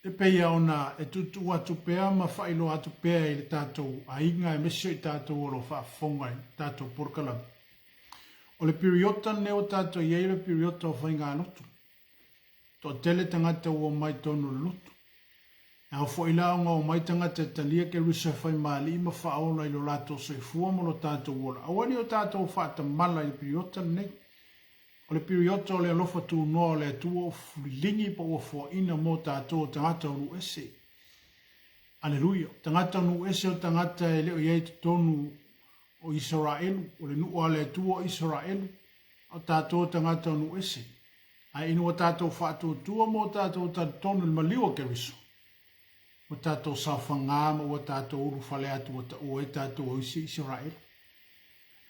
E pei ona e tuutuu atu pea ma faailoa atu pea i le tatou aiga aemaise o i tatou o lo o faafofoga i tatou polokalame. O le piriota lenei ua tatou i ai o le piriota o faigalotu. Toatele tagata ua omai tonu o le lotu. E ao foi la ona omai tagata e talia Keriso e fai ma alii ma faaola i lo latou soifua ma lo tatou ola. Aua ne i o tatou faatamala i le piriota lenei. O le piriota o le alofa tunoa o le Atua ua fuliligi po ua foaina mo tatou o tagata o nuu ese. Aleluia! O tagata o nuu ese o tagata e le o i ai i totonu o Isaraelu, o le nuu a le Atua o Isaraelu, a o tatou o tagata o nuu ese. Ae ina ua tatou faatuatua ma ua tatou talitonu i le maliu o Keriso, ua tatou saofagā ma ua tatou ulufale atu ua taua ai tatou o isi Isaraelu.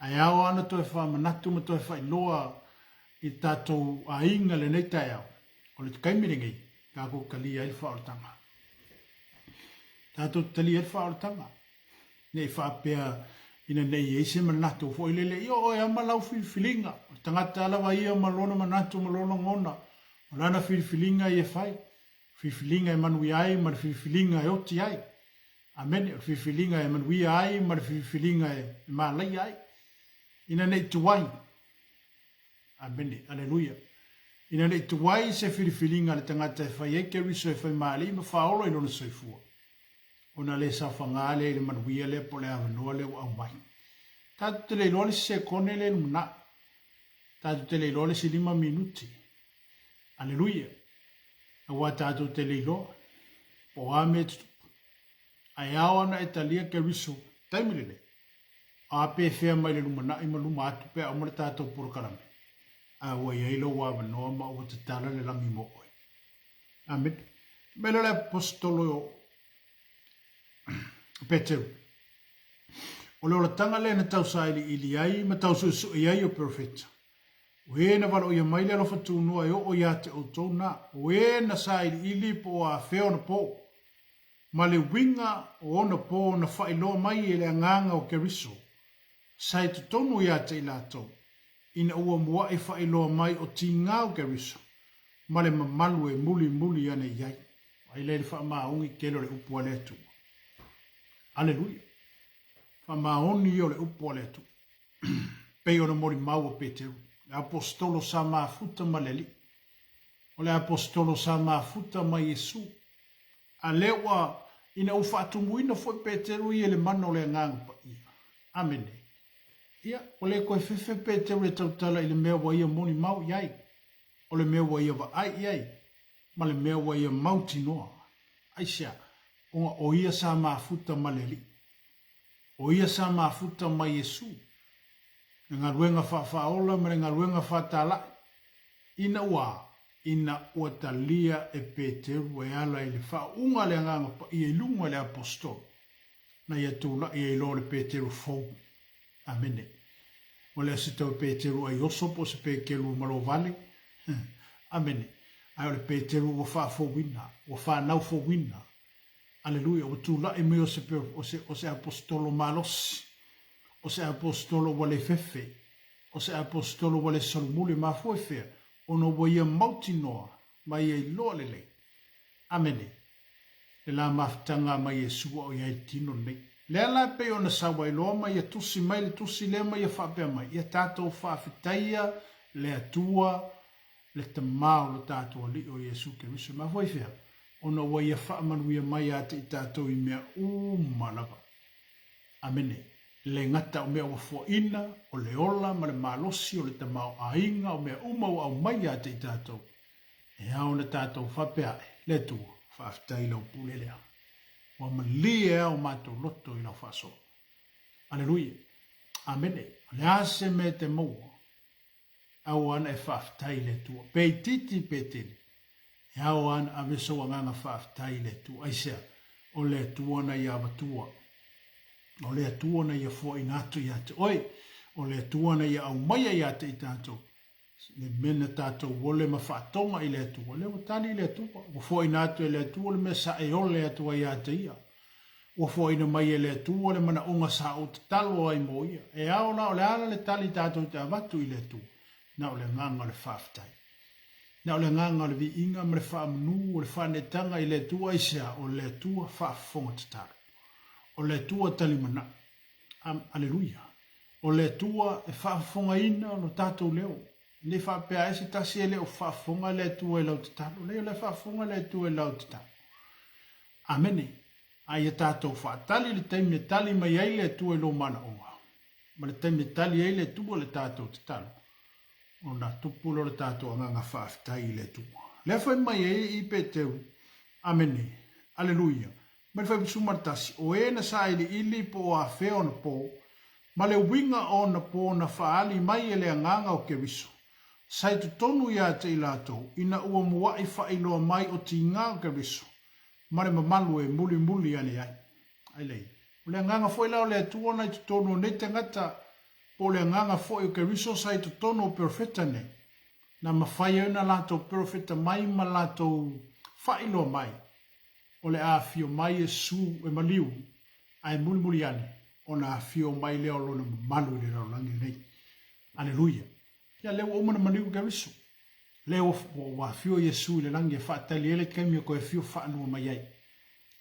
Ae ao lava ona toe faamanatu ma toe faailoa i tatou aiga lenei taeao, o le taimi lenei tatou talia ai le faaolataga. Tatou talia ai le faaolataga. Ne i faapea ina ne i i ai se manatu foi lele, ia o oe lava ma lau filifiliga, o le tagata lava ia ma lona manatu ma lona lagona, o lana filifiliga ia e fai, filifiliga e manuia ai ma le filifiliga e oti ai. Amene, o le filifiliga e manuia ai ma le filifiliga e malaia ai. Ina ne i tuai. Amene, aleluia. Ina ne i tuai se filifiliga a le tagata e fai ai Keriso e fai malie ma faaola i lona soifua, ona le saofagā lea i le manuia lea po o le avanoa lea ua aumai. Tatou te le iloa le isi sekone lea e lumanai. Tatou te le iloa le isi 5 minute. Aleluia. Aua tatou te le iloa po o a mea e tutupu. Ae ao ana e talia Keriso taimi lenei, a pefea mai le lumanai ma luma atu pe a uma le tatou polokalame, a ua i ai lou avanoa ma ua tatala le lagi mo oe. Amene. Mai lea o le Aposetolo o Peteru. O le olataga lea na tausailiili ai ma tausuesue ai o perofeta, o e na valoia mai le alofa tunoa e oo ia te outou na, o e na sailiili po o afea ona po, ma le uiga o ona po na faailoa mai e le Agaga o Keriso, sa i totonu ia te i latou, ina ua muaʻi faailoa mai o tiga o Keriso, ma le mamalu e mulimuli ane i ai. Ai lea i le faamaoni tele o le upu a le Atua. Aleluia! Faamaoni ia o le upu a le Atua. Pei ona molimau o Peteru, le aposetolo sa mafuta ma le Alii. O le aposetolo sa mafuta ma Iesu. A lea ua, ina ua faatumuina foi Peteru ia i le mana o le Agaga Paia. Amene. Ia, ua le toe fefe Peteru e tautala i le mea ua ia molimau i ai, o le mea ua ia vaai i ai, ma le mea ua ia mautinoa. Aisea? Ona o ia sa mafuta ma le Alii. O ia sa mafuta ma Iesu, le galuega faafaaola ma le galuega faatalai, ina ua ina ua talia e Peteru e ala i le faauuga a le Agaga Paia i luga i le Aposetolo, na ia tulai ai loa le Peteru fou. Amene. Ua le o se toe Peteru ai oso po o se Peteru malovale. Amene. Ae o le Peteru ua faafouina, ua fanau fouina. Aleluia. Ua tulai mai o se, o se, o se Aposetolo malosi, o se Aposetolo ua le fefe, o se Aposetolo ua le solomuli. Mafua i fea? Ona ua ia mautinoa ma ia iloa lelei. Amene. Le la mafutaga ma Iesu ua o i ai le tino lenei. Lea la e pei ona sau ai loa ma ia tusi mai le tusi lea ma ia faapea mai, Ia tatou faafetaia le Atua, le Tama o lo tatou Alii o Iesu Keriso. Mafua i fea? Ona ua ia faamanuia mai ia te i tatou i mea uma lava. Amene. E le gata o mea ua fuaina, o le ola ma le malosi, o le tamaoaiga, o mea uma ua aumai ia te i tatou, e ao ona tatou faapea ae, Le Atua, faafetai i lau pule lea. Ua malie a o matou loto i lau faasoa. Aleluia. Amene. O le a se mea e te maua? Aua ana e faafetai i le Atua. Pe itiiti pe tele, e ao ana ave sou agaga faafetai i le Atua. Aisea? O le Atua na ia avatua. O le Atua na ia fuaina atu ia te oe. O le Atua na ia aumaia ia te i tatou. Le mea na tatou ole ma faatoga i le Atua, lea ua tali le Atua. Ua fuaina atu e le Atua le mea sa e ole atu ai ia te ia. Ua foaina mai e le Atua le manaoga sa ou tatalo ai mo ia. E ao la, o le a la le tali tatou te avatu i le Atua? Na o le agaga o le faafetai. Na o le agaga o le viiga ma le faamanu o le faaneetaga i le Atua aisea? O le Atua faafofoga tatalo. O le Atua talimanao. Aleluia. O le Atua e faafofogaina lo tatou leo. Ne i faapea ai se tasi e le o faafofoga le Atua i lau tatalo. Leai, o la e faafofoga le Atua i lau tatalo. Amene. A ia tatou faatali le taimi e tali mai ai le Atua i lou manaoga, ma le taimi e tali ai le Atua i le tatou tatalo, ona tupu lea o le tatou agaga faafetai i le Atua. Lea fai mai ai i Peteru, Amene. Aleluia. Mai le 51, o e na sailiili po o afea ona po, ma le uiga o ona po na faaali mai e le Agaga o Keriso, sa i totonu ia te i latou, ina ua muaʻi faailoa mai o tiga o Keriso, ma le mamalu e mulimuli ane ai. Ai lei, o le Agaga foi la o le Atua na i totonu o nei tagata, po o le Agaga foi o Keriso sa i totonu o perofeta nei, na mafai ai ona latou perofeta mai ma latou faailoa mai, o le a afio mai Iesu e maliu, ae mulimuli ane, ona afio mai lea o Lona mamalu i le lalolagi lenei. Aleluia! Ia, lea ua uma ona maliu Keriso. Lea ua, ua afio Iesu i le lagi e faatali ai le taimi e toe afio faanua mai ai.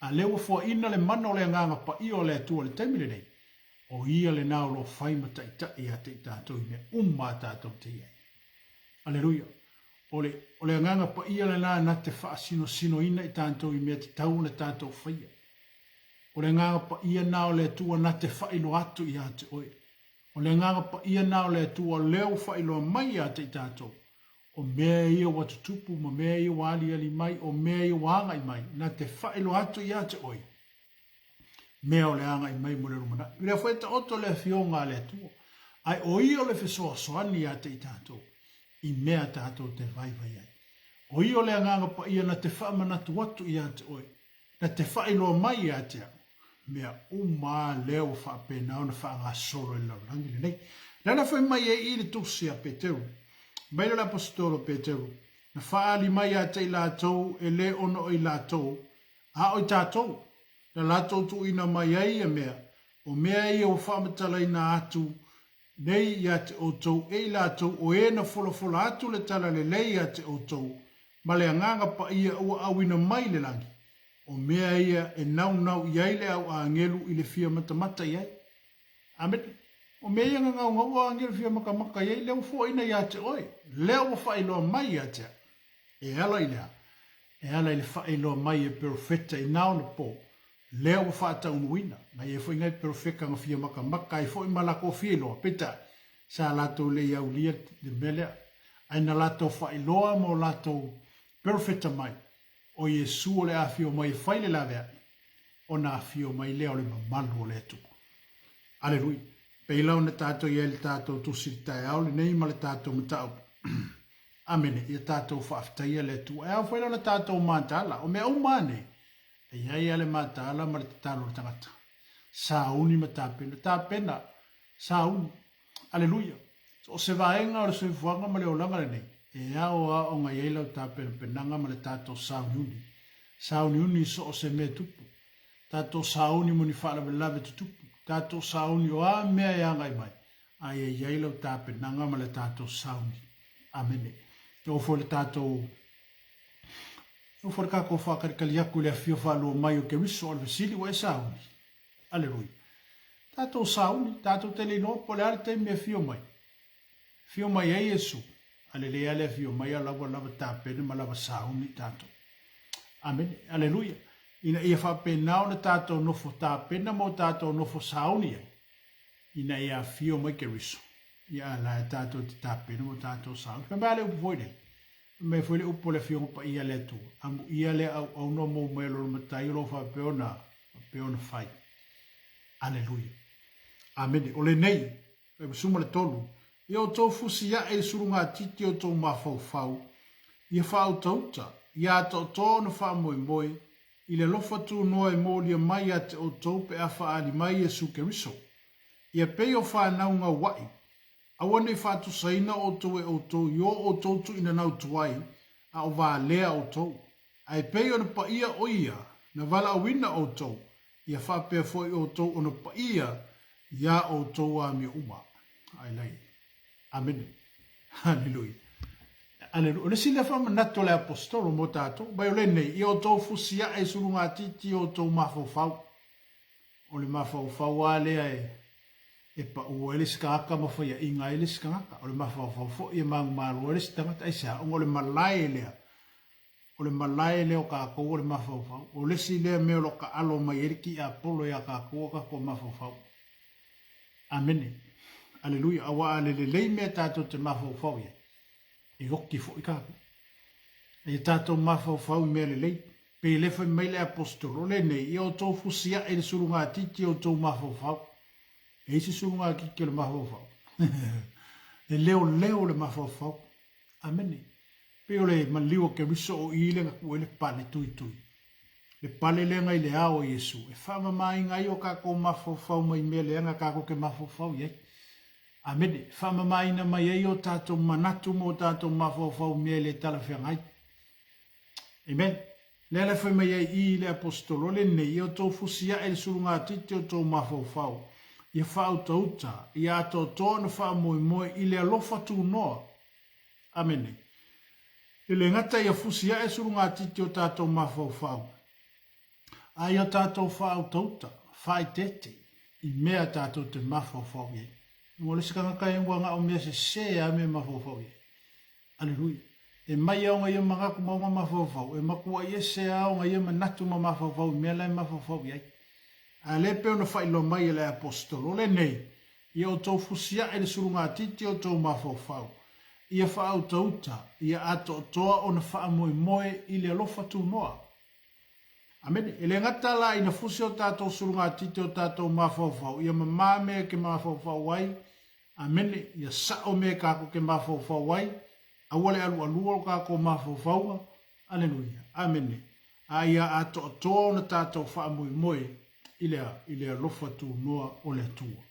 A lea ua foaina le mana o le Agaga Paia o le Atua i le taimi lenei, o Ia lena o lo o fai ma taitai ia te i tatou i mea uma a tatou te i ai. Aleluia! O le, o le Agaga Paia lena na te faasinosinoina i tatou i mea tatau ona tatou faia. O le Agaga Paia na o le Atua na te faailoa atu ia te oe. O le Agaga Paia na o le Atua lea ua faailoa mai ia te i tatou, o mea ia ua tutupu ma mea ia ua aliali mai, o mea ia ua agai mai, na te faailoa atu ia te oe. mea o le agai mai mo le lumanai. O lea foi e taoto le Afioga a le Atua, ae o Ia o le fesoasoani ia te i tatou i mea tatou te vaivai ai. O Ia o le Agaga Paia na te faamanatu atu ia te oe, na te faailoa mai ia te au, mea uma a lea ua faapena ona faagasolo i le lalolagi lenei. O le ala fai mai ai i le tusi a Peteru, mai lea o le Aposetolo Peteru, na faaali mai ia te i latou e le ono o i latou, a o i tatou, na latou tuuina mai ai ia mea, o mea ia ua faamatalaina atu nei ia te outou e i latou o e na folafola atu le tala lelei ia te outou, ma le Agaga Paia ua auina mai i le lagi, o mea ia e naunau i ai le au agelu i le fia matamata i ai. Amene. O mea ia na naunau o agelu fia matamata i ai, lea ua foaina ia te oe, lea ua faailoa mai ia te au. E ala i le a? E ala i le faailoa mai e perofeta i na ona po, lea ua faataunuuina. Na i ai foi nai perofeka na fia matamata ai foi ma latou fia iloa, peitai, sa latou le i aulia le mea lea. Ae na latou faailoa ma o latou perofeta mai, o Iesu o le afio mai e fai le laveai, ona afio mai lea o le mamalu o le Atua. Aleluia. Pei la ona tatou i ai le tatou tusi i le taeao lenei ma le tatou mataupu. Amene. Ia tatou faafetaia le Atua. E ao foi la ona tatou mataala. O mea uma a nei, e i ai lava le mataala ma le tatalo a le tagata. Sauni ma tapena. Tapena, sauni. Aleluia. So o se vaega o le soifuaga ma le olaga lenei, e ao lava ona i ai lau tapenapenaga ma le tatou sauniuni. Sauniuni i so o se mea tupu. Tatou sauni mo ni faalavelave tutupu. Tatou sauni o a mea e agai mai, a ia i ai lau tapenaga ma le tatou sauni. Amene. E oo foi le tatou E oo foi le tatou faatalikali atu i le afio faalua mai o Keriso, o le fesili ua e sauni. Aleluia. Tatou sauni, tatou te le iloa po o le a le taimi e afio mai. Afio mai ai Iesu, a lelei lava le afio mai a o la ua lava tapena ma lava sauni tatou. Amene. Aleluia. Ina ia faapena ona tatou nofo tapena ma o tatou nofo sauni ai, ina ia afio mai Keriso, ia a la e tatou te tapena ma o tatou sauni. Fai mai a le upu foi lele, Fai mai foi le upu a le Afioga Paia a le Atua, Amuia le auauna o mou mai o lona matai o lo o faapea ona, faapea ona fai. Aleluia. Amene. O lenei, 93, ia outou fusi ae i le sulugatiti o outou mafaufau, ia faautauta, ia atoatoa ona faamoemoe, i le alofa tunoa e molia mai ia te outou pe a faaali mai Iesu Keriso. Ia pei o fanau gaua'i, Aua ne i faatusaina outou e outou i o outou tuuinanau tuai, a o valea outou. Ae pei ona paia o Ia na valaauina outou, ia faapea foi outou ona paia iā outou amio uma. Ailai. Amene. Haleluia. Aleluia. O le isi lea faamanatu a le Aposetolo mo tatou, mai o lenei, ia outou fusiae i sulugatiti o outou mafaufau. O le mafaufau lava lea e, e pau ai le isi tagata ma faiaina ai le isi tagata. O le mafaufau foi e manumalo ai le isi tagata. Aisea? Ona o le malae lea, o le malae lea o tatou o le mafaufau. O le isi lea mea o lo o taalo mai ai le tiapolo ia tatou o tatou mafaufau. Amene. Aleluia. Aua a le lelei mea tatou te mafaufau i ai, e oki foi tatou. Ia tatou mafaufau i mea lelei. Pei le fai mai le Aposetolo lenei, Ia outou fusiae i le sulugatiti o outou mafaufau. E i ai se sulugatiti o le mafaufau? Le leoleo o le mafaufau. Amene. Pei o le maliu o Keriso o i lea na tuu ai le pale tuitui. Le pale lea na i le ao o Iesu, e faamamaina ai o tatou mafaufau mai mea leaga tatou te mafaufau i ai. Amene. E faamamaina mai ai o tatou manatu ma o tatou mafaufau i mea e le talafeagai. Amen. Lea la e fai mai ai i le Aposetolo lenei, ia outou fusi ae i le sulugatiti o outou mafaufau, ia faautauta, ia atoatoa ona faamoemoe i le alofa tunoa. Amene. E le gata ia fusi ae sulugatiti o tatou mafaufau, a ia tatou faautauta, faaeteete i mea tatou te mafaufau i ai. Ua le isi tagata e ua na o mea sese lava mea e mafaufau i ai. Aleluia. E mai lava ona ia manatu ma ona mafaufau, e matuai ese lava ona ia manatu ma mafaufau i mea la e mafaufau i ai. A lea e pei ona faailoa mai e le Aposetolo lenei, Ia outou fusiae i le sulugatiti o outou mafaufau, ia faautauta, ia atoatoa ona faamoemoe i le alofa tunoa. Amene. E le gata la ina fusi o tatou sulugatiti o tatou mafaufau, ia mamā mea e ke mafaufau ai, amene, ia sa'o mea e kakou ke mafaufau ai, aua le alualua o kakou mafaufauga, aleluia, amene, a ia atoatoa ona tatou faamoemoe i le, i le alofa tunoa o le Atua.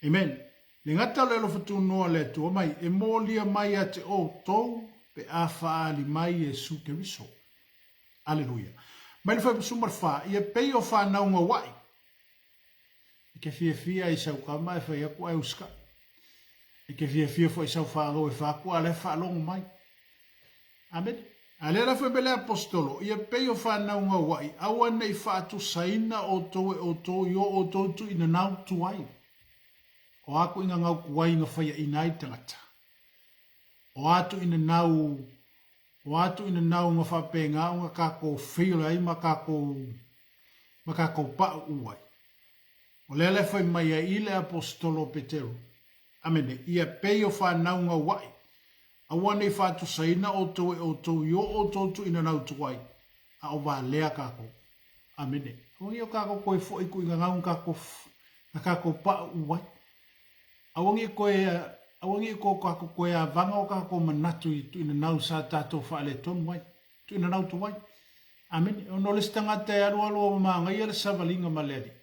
Amen. Le gata o le alofa tunoa o le Atua mai, e molia mai ia te outou pe a faaali mai Iesu Keriso. Aleluia. Mai le fuaiupu 14, ia pei o fanau gaua'i. E ke fiafia i sau kama e fai aku ae usikai. E ke fiafia foi i sau fanau e fa aku a la e faalogo mai. Amene. A lea la fai mai le aposetolo, ia pei o fanau gaua'i, aua ne i faatusaina outou e outou i o outou tuuinanau tuai. O a tuuinanau tuai na faiaina ai le tagata? O a tuuinanau O a tuuinanau na faapena ona tatou fail ai ma tatou ma tatou pauu ai? O lea la e fai mai ai i le Aposetolo o Petero, Amene, ia pei o fanau gaua'i, aua ne i faatusaina outou e outou i o outou tuuinanau tuai, a o valea tatou. Amene. Aua ne i o tatou toe foi i tuuinanau na tatou na tatou pauu ai. Aua ne i toe, aua ne i o tatou toe avaga o tatou manatu i tuuinanau sa tatou faaletonu ai, tuuinanau tuai. Amene. Ona o le isi tagata e alualu ua manaia le savaliga ma le Alii,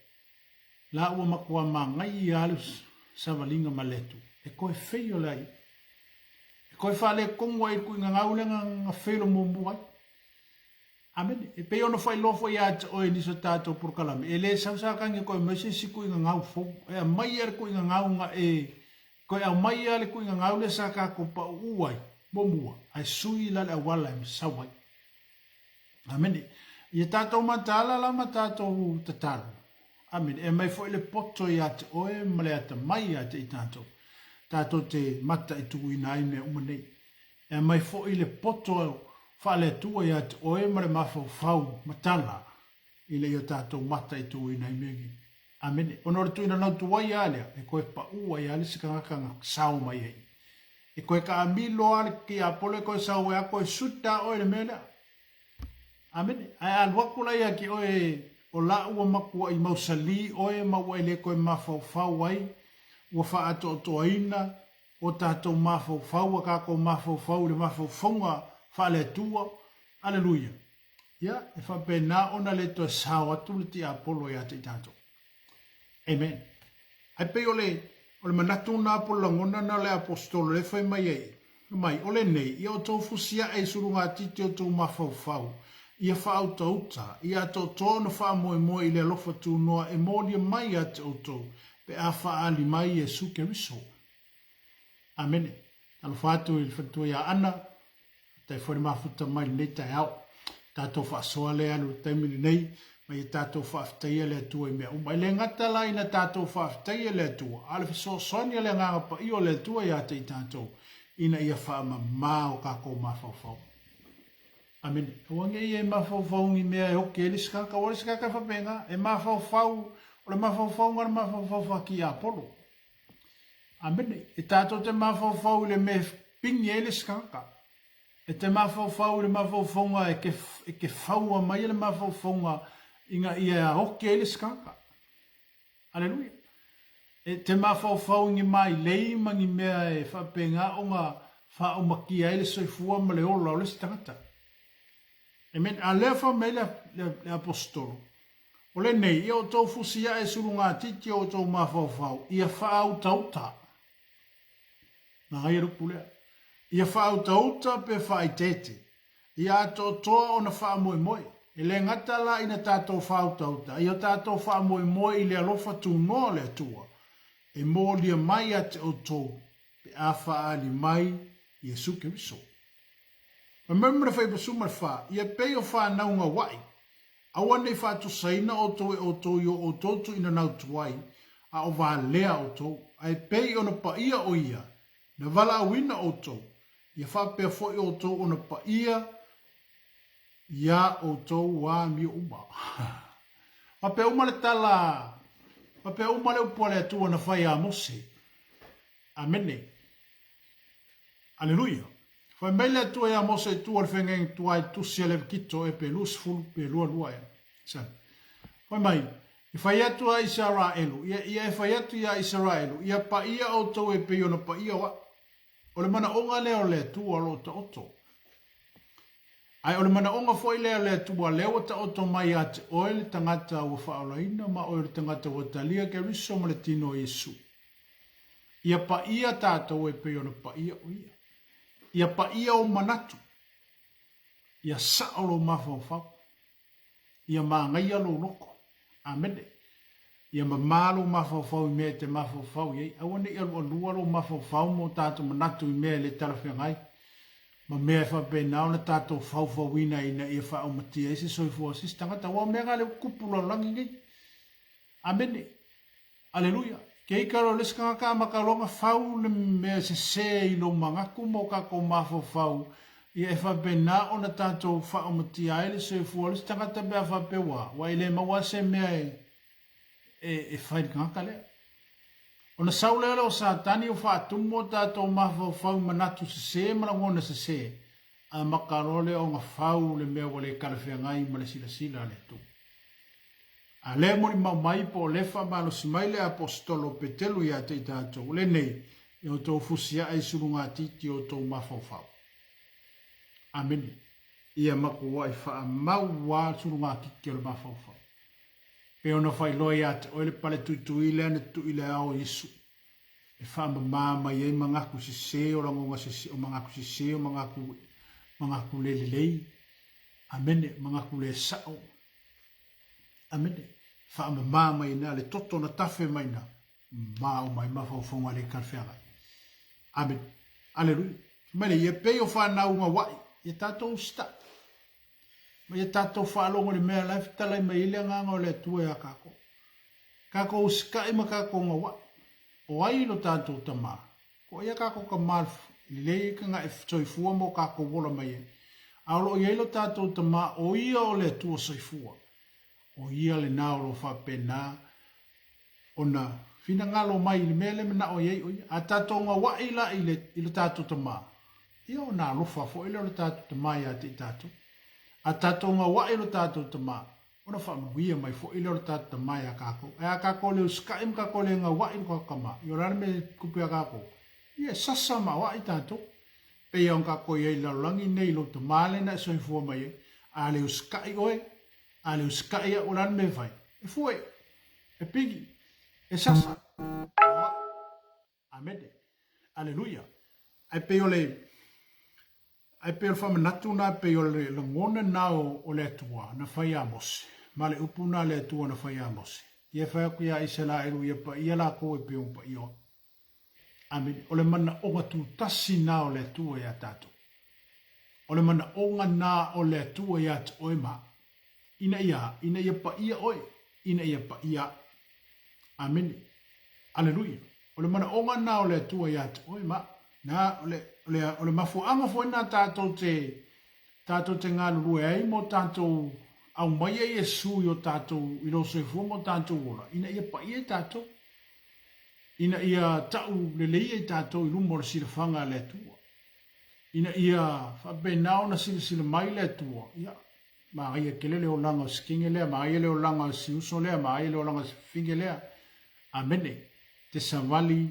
la ua matua manaia lava le savaliga ma le Atua, e toe feio le ai. E toe faaletonu ai i le tuuinanau lea na feilo muamua ai. Amene. E pei ona faailoa foi ia te oe i nisi o tatou polokalame, e le sau Satani e toe aumai se isi tuuina gau fou. E aumai ia le tuuina gau na e toe aumai ia le tuuina gau lea sa tatou pauu ai muamua, ae sui la le auala e sau ai. Amene. Ia tatou mataala la ma tatou tatalo. Amene. E aumai foi le poto ia te oe ma le atamai ia te i tatou, tatou te mataituina ai mea uma nei. E aumai foi le poto faale-Atua ia te oe ma le mafaufau matala ina ia tatou mataituina ai mea nei. Amene. Ona o le tuuina nautu ai lava lea, e toe pau ai lava le isi tagata na sao mai ai. E toe taamilo lava le tiapolo e toe sau ai lava toe suta oe i le mea lea. Amene. Ae a alu atu la ia te oe o la ua matuai mausali oe ma ua e le toe mafaufau ai, ua faaatoatoaina o tatou mafaufau, a tatou mafaufau i le mafaufauga faale-Atua. Aleluia! Ia, e faapena ona le toe sao atu le tiapolo ia te i tatou. Amen. Ae pei o le, o le manatu na po o le lagona na o le aposetolo lea e fai mai ai, mai, o lenei, ia outou fusiae i sulugatiti o outou mafaufau, ia faautauta, ia atoatoa ona faamoemoe i le alofa tunoa e molia mai ia te outou, pe a faaali mai Iesu Keriso. Amene. Talofa atu i le faletua ia Ana, faafetai foi le mafuta mai lenei taeao. Tatou faasoa lea alu i le taimi lenei, ma ia tatou faafetaia le Atua i mea uma. E le gata la ina tatou faafetaia le Atua, a o le fesoasoani a le Agaga Paia o le Atua ia te i tatou, ina ia faamama o tatou mafaufau. Amene. Aua ne i e mafaufau ni mea e oke ai le isi tagata, aua o le isi tagata e faapena, e mafaufau, o le mafaufauga o le mafaufau faa-tiapolo. Amene. E tatou te mafaufau i le mea e pigi ai le isi tagata. E te mafaufau i le mafaufauga e ke, e ke faua mai le mafaufauga ina ia oke ai le isi tagata. Aleluia. E te mafaufau i ni mailei ma ni mea e faapena ona faaumakia ai le soifua ma le ola o le isi tagata. Amen. A lea fai mai le, le, le aposetolo, O lenei, ia outou fusiae sulugatiti o outou mafaufau, ia faautauta. Manaia le upu lea. Ia faautauta pe faaiteete. Ia atoatoa ona faamoemoe. E le gata la ina tatou faautauta, ia tatou faamoemoe i le alofa tunoa o le Atua, e molia mai ia te outou pe a faaali mai Iesu Keriso. Fai mai ma le fuaiupu 14, Ia pei o fanau gaua'i, aua ne i faatusaina outou e outou i o outou tuuina nautuai, a o valea outou, ae pei ona paia o ia, na valaauina outou, ia faapea foi outou ona paia iā outou amio uma. Faapea uma le tala, faapea uma le upu a le Atua na fai ia Mose. Amene. Aleluia. Fai mai le Atua iā Mose i tua o le feagaiga tuai i le tusi a Levitito e pe 20 pe 22 ea. Sala. Fai mai, E fai atu a Isaraelu, ia, ia e fai atu iā Isaraelu, ia paia outou e pei ona paia o a'u. O le manaoga lea o le Atua o lo o taoto. Ae o le manaoga foi lea o le Atua lea ua taoto mai ia te oe le tagata ua faaolaina ma oe o le tagata ua talia Keriso ma le tino o Iesu. Ia paia tatou e pei ona paia o Ia. Ia paia ou manatu. Ia sao lou mafaufau. Ia manaia lou loto. Amene. Ia mamā lou mafaufau i mea e te mafaufau i ai. Aua ne i alualua lou mafaufau ma o tatou manatu i mea e le talafeagai, ma mea e faapena ona tatou faufauina ina ia faaumatia ai se soifua o se isi tagata. Aua o mea na lea ua tupu lalolagi nei. Amene. Aleluia! Keika loa le isi tagata amata loa ona fau le mea sese i lou manatu ma o tatou mafaufau, ia e faapena ona tatou faaumatia ai le soifua o le isi tagata pe a faapea ua, ua e le maua lava se mea e, e, e fai i le tagata lea. Ona sau lea o Satani o faatumu o tatou mafaufau i manatu sese ma lagona sese, amata loa lea ona fau le mea ua le talafeagai ma le silasila a le Atua. A lea e molimau mai po o lea e faamalosi mai le Aposetolo o Petelu ia te i tatou, lenei, e outou fusiaʻe i sulugatiti o outou mafaufau. Amene. Ia matuai faamau a sulugatiti o le mafaufau. Pei ona faailoa ia te oe le pale tuitui lea na tui i le ao o Iesu, e faamama mai ai manatu sese o lagona sese, o manatu sese, o manatu, manatu le lelei. Amene. Manatu le sao. Amene. Faamama mai ina le toto na tafe mai ina ma o mai mafaufauga le talafeagai. Amene. Aleluia. Mai le ia pei o whanau ngā wai, ia tātou usta. Ma ia tātou whaalongo le mea lai fetalai mai i le anganga o le Atua ia kākou. Kākou usikai ma kākou ngā wai. O ai lo tātou tamā. Ko ia kākou tamā lelei ka ngā e soifua mo kākou ola mai ai. A o lo o i ai lo tātou tamā, o ia o le Atua soifua. O ia lenā o lo faapena ona finagalo mai i le mea le manao i ai o ia. A tātou ngauaʻi la i le, i lo tātou tamā, ia ona alofa foi lea o le tātou tamā iā te i tātou. A tātou ngauaʻi lo tātou tamā, ona faamanuia mai foi lea o le tātou tamā iā kākou. Ae a kākou le usikai ma kākou le ngauaʻi lo kākou tamā, ia o le a le mea e tupu iā kākou? Ia e sasa ma aoaʻi tātou. Pei ona kākou i ai i le lalolagi nei i lou tamā lena e soifua mai ai, a le usikai oe, a le usikai au, o le a le mea e fai? E fue, e pigi, e sasa, e aoaʻi. Amene. Aleluia. Ae pei o le, ae pei o le faamanatu na, pei o le lagona na o, o le Atua na fai iā Mose, ma le upu na a le Atua na fai iā Mose, ia e fai atu iā Isaraelu ia paia lakou e pei ona paia o au. Amene. O le manaoga tutasi na o le Atua iā tatou. O le manaoga na o le Atua iā te oe ma au. Ina ia, ina ia paia oe, ina ia paia au. Amene. Aleluia. O le manaoga na o le Atua iā te oe ma au. Na, o le, o le, o le mafuaaga foi na tatou te, tatou te galulue ai mo tatou aumaia Iesu i o tatou, i lou soifua ma o tatou ola, ina ia paia i tatou. Ina ia tau lelei ai tatou i luma o le silafaga a le Atua. Ina ia faapena ona silasila mai le Atua, ia, manaia tele le olaga o si kine lea, manaia le olaga o si uso lea, manaia le olaga o si fafine lea. Amene. Te savali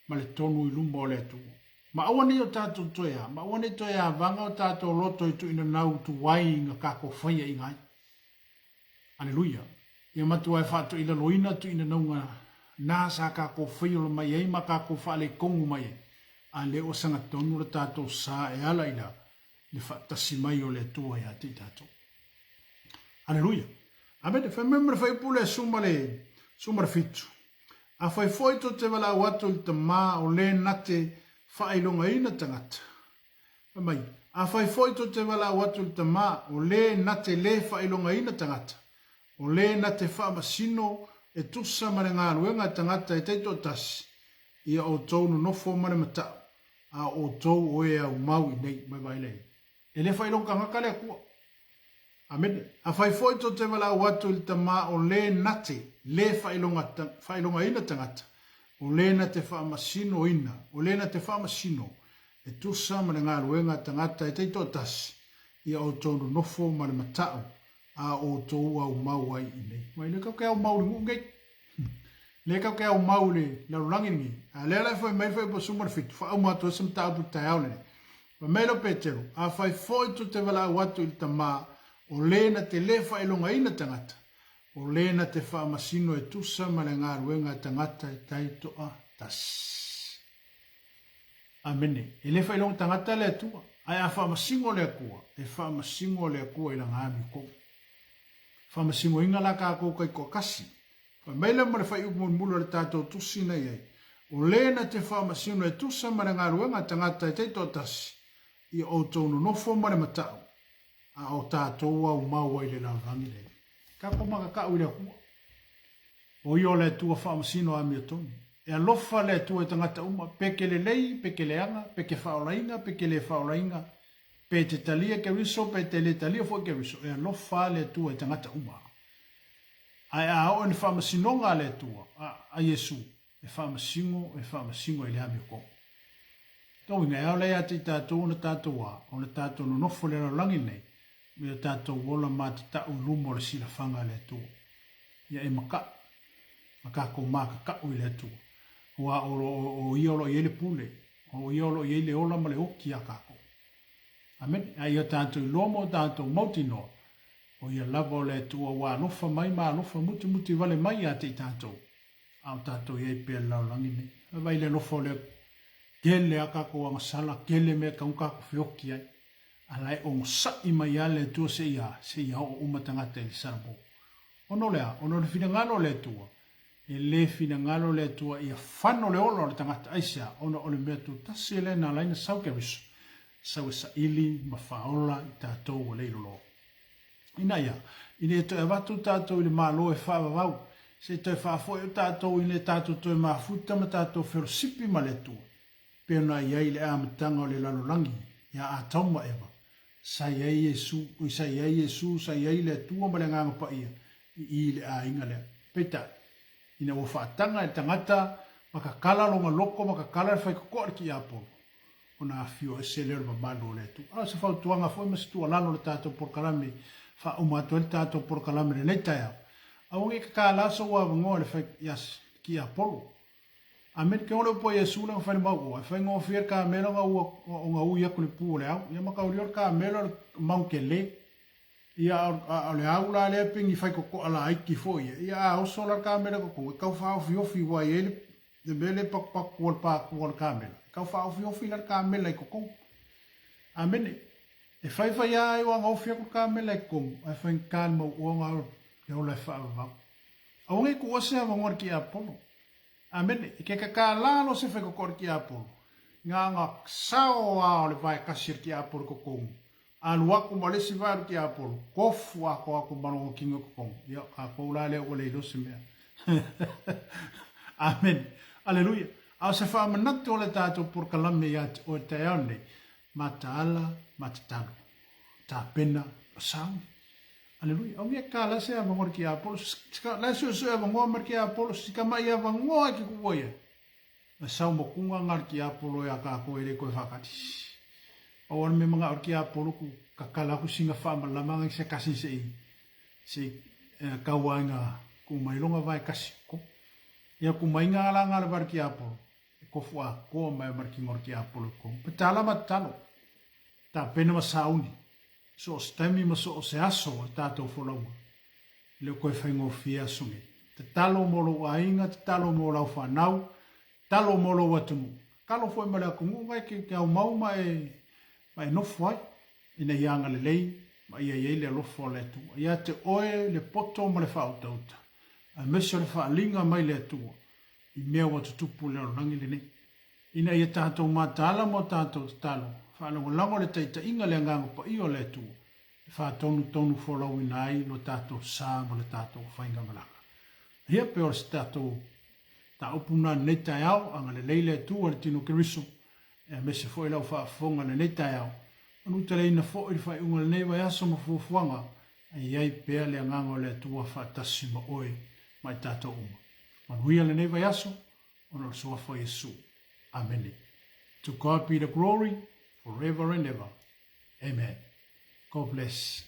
ma le tonu i luma o le Atua. Ma aua nei o tatou toe a, ma aua nei toe avaga o tatou loto i tuuina tuai i nga kakou faiaʻiga ai. Aleluia. Ia matua e faatoilaloina tuuinanauga na sa kakou faiola mai ai ma kakou faalekogu mai ai, a lea ua sagatonu le tatou sa e ala i la le faatasi mai o le Atua ia te i tatou. Aleluia. Amene. Fai mai ma le fuaiupu lea suma le, suma le fitu. Afai foi tou te valaau atu i le Tamā o le na te faailogaina tagata. Fai mai, afai foi tou te valaau atu i le Tamā o le na te le faailogaina tagata, o le na te faamasino e tusa ma le galuega a tagata e taitoatasi, ia outou nonofo ma le matau, a o outou o e aumau i nei. Mai vaai lea. E le faailoga tagata le Atua. Amene. Afai foi tou te valaau atu i le Tamā o le na te le faailogaina tagata, o le na te faamasinoina, o le na te faamasino, E tusa ma le galuega a tagata e taitoatasi, ia outou nonofo ma le mata'u a outou aumau ai i nei. Mai le kau ke aumau i le nuu nei. Le kau ke aumau i le lalolagi lenei. A lea la e fai mai le fuaiupu 17, faauma atu ai se mataupu i le taeao lenei. Fai mai lea o Petero, Afai foi tou te valaau atu i le Tama, o le na te le faailogaina tagata, o le na te faamasino e tusa ma le galuega a tagata e taitoatasi. Amene. E le faailoga tagata le Atua, ae a faamasino le Atua, e faamasino le Atua i lana amiotonu. Faamasinoina la tatou taitoatasi. Fai mai lea ma le fuaiupu mulimuli o le tatou tusi na i ai, O le na te faamasino e tusa ma le galuega a tagata e taitoatasi, ia outou nonofo ma le matau, a o tatou aumau ai le lalolagi lenei. Tatou makakau i le Atua. O ia o le Atua faamasino amiotonu. E alofa le Atua i tagata uma, pe ke lelei, pe ke leaga, pe ke faaolaina, pe ke le faaolaina, pe te talia Keriso, pe te le talia foi Keriso, e alofa le Atua i tagata uma. Ae a oo i le faamasinoga a le Atua, a, a Iesu, e faamasino, e faamasino i le amiotonu. Lona uiga, e ao la ia te i tatou ona tatou a, ona tatou nonofo i le lalolagi lenei, me o tatou ola matatau i luma o le silafaga a le Atua. Ia e makaʻu, ma tatou makaka'u i le Atua, aua o, o, o Ia o lo o i ai le pule, o Ia o lo o i ai le ola ma le oki iā tatou. Amene. A ia tatou iloa ma o tatou mautinoa, o Ia lava o le Atua ua alofa mai ma alofa mutimuti vale mai ia te i tatou, a o tatou i ai pea i le lalolagi nei. Vaai i le alofa o le Atua. Tele a tatou agasala, tele mea e tatau ona tatou feoti ai. A la e onosai mai lava le Atua seia, seia oo uma tagata i le Salamo. Ona o le a? Ona o le finagalo o le Atua. E le finagalo le Atua ia fano le ola o le tagata. Aisea? Ona o le mea tutasi lea na ala ai ona sau Keriso, sau e saili ma faaola i tatou ua leiloloa. Ina ia, ina ia toe avatu tatou i le Malo e faavavau, se i toe faafoi o tatou ina ia tatou toe mafuta ma tatou felosipi ma le Atua, pei ona i ai i le amataga o le lalolagi iā Atamu ma Eva, sa i ai Iesu, oi sa i ai Iesu, sa i ai le Atua ma le Agaga Paia i i le aiga lea. Peitai, ina ua faataga e le tagata ma kakala lona loko ma kakala le faitotoa i le tiapolo, ona afio ese lea o le mamalu o le Atua. A o se fautuaga foi ma se tuualalo i le tatou polokalame e faauma atu ai le tatou polokalame i lenei taeao, aua ne i kakala sou avanoa i le fai, ia, tiapolo. Amene. Ke ole upu a Iesu lea na fai le mau oa, e faigofie le kamela ona ua ona ui atu le pu o le au. Ia mataulia o le kamela o le mau tele. Ia a o le au la lea pe ni faitotoa laiti foi ia. Ia a oso la le kamela i totonu, e tau faaofiofi aua e i ai le mea lea e patupatu o le patu o le kamela. E tau faaofiofi la le kamela i totonu. Amene. E faifai lava ai o ana ofi atu le kamela i totonu, ae faigata le mau oa ona le ola e faavavau. Aua ne i tuua se avanoa i le tiapolo. Amene. I ke kakala lo se whaikoko o le tiapolo. Nga nga sao a o le vae kasi o le tiapolo kokonu. Alu aku ma le isi vae o le tiapolo. Kofu ako aku ma longo kingo kokonu. Ia, ka kou la lea ua le ilo se mea. Amene. Aleluia. A o se whaamanatu o le tātou porokalame ia te oe taeao nei, mataala, matatalo, tapena, masauni. Aleluia. Au ia ka la se avangoa le ki Apolo. La suesue avangoa ma le ki Apolo. Si ka mai avangoa e ke kuua ia. Ma sau mokunga nga le ki Apolo e a kākou e le koe whakati. Pau ana me manga o le ki Apolo ku kakala ku singa whaamalama nga se kasi se i se i kaua ai nga ku mai longa vai kasi ko. Ia ku mai nga la nga le var ki Apolo. E kofu a koa mai mar ki ngor ki Apolo ko. Patala matalo. Ta pena ma sauni. So o se taimi ma so o se aso o le tatou folauga. E le o koe faigofie aso nei. Tatalo mo lou aiga, tatalo mo lau fanau, tatalo mo lou atunuu. Tatalo foi ma le atunuu na e ke aumau ma e, ma e nofo ai, ina ia agalelei ma ia i ai le alofa o le Atua. Ia te oe le poto ma le faautauta, aemaise o le faaliga mai le Atua i mea ua tutupu i le lalolagi lenei. Ina ia tatou mataala ma o tatou tatalo, faalagolago le taitaiga le Agaga Paia o le Atua e faatonutonu folauina ai lo tatou sa ma le tatou faigamalaga. Ia, pe o se tatou mataupu lena i lenei taeao, agalelei le Atua i le tino Keriso, aemaise foi lau faafofoga i lenei taeao, manuteleina foi le faaiuga o lenei vaiaso ma fuafuaga, a i ai pea le Agaga o le Atua faatasi ma oe ma i tatou uma. Manuia lenei vaiaso, ona o le Suafa o Iesu. Amene. To God be the glory forever and ever. Amen. God bless.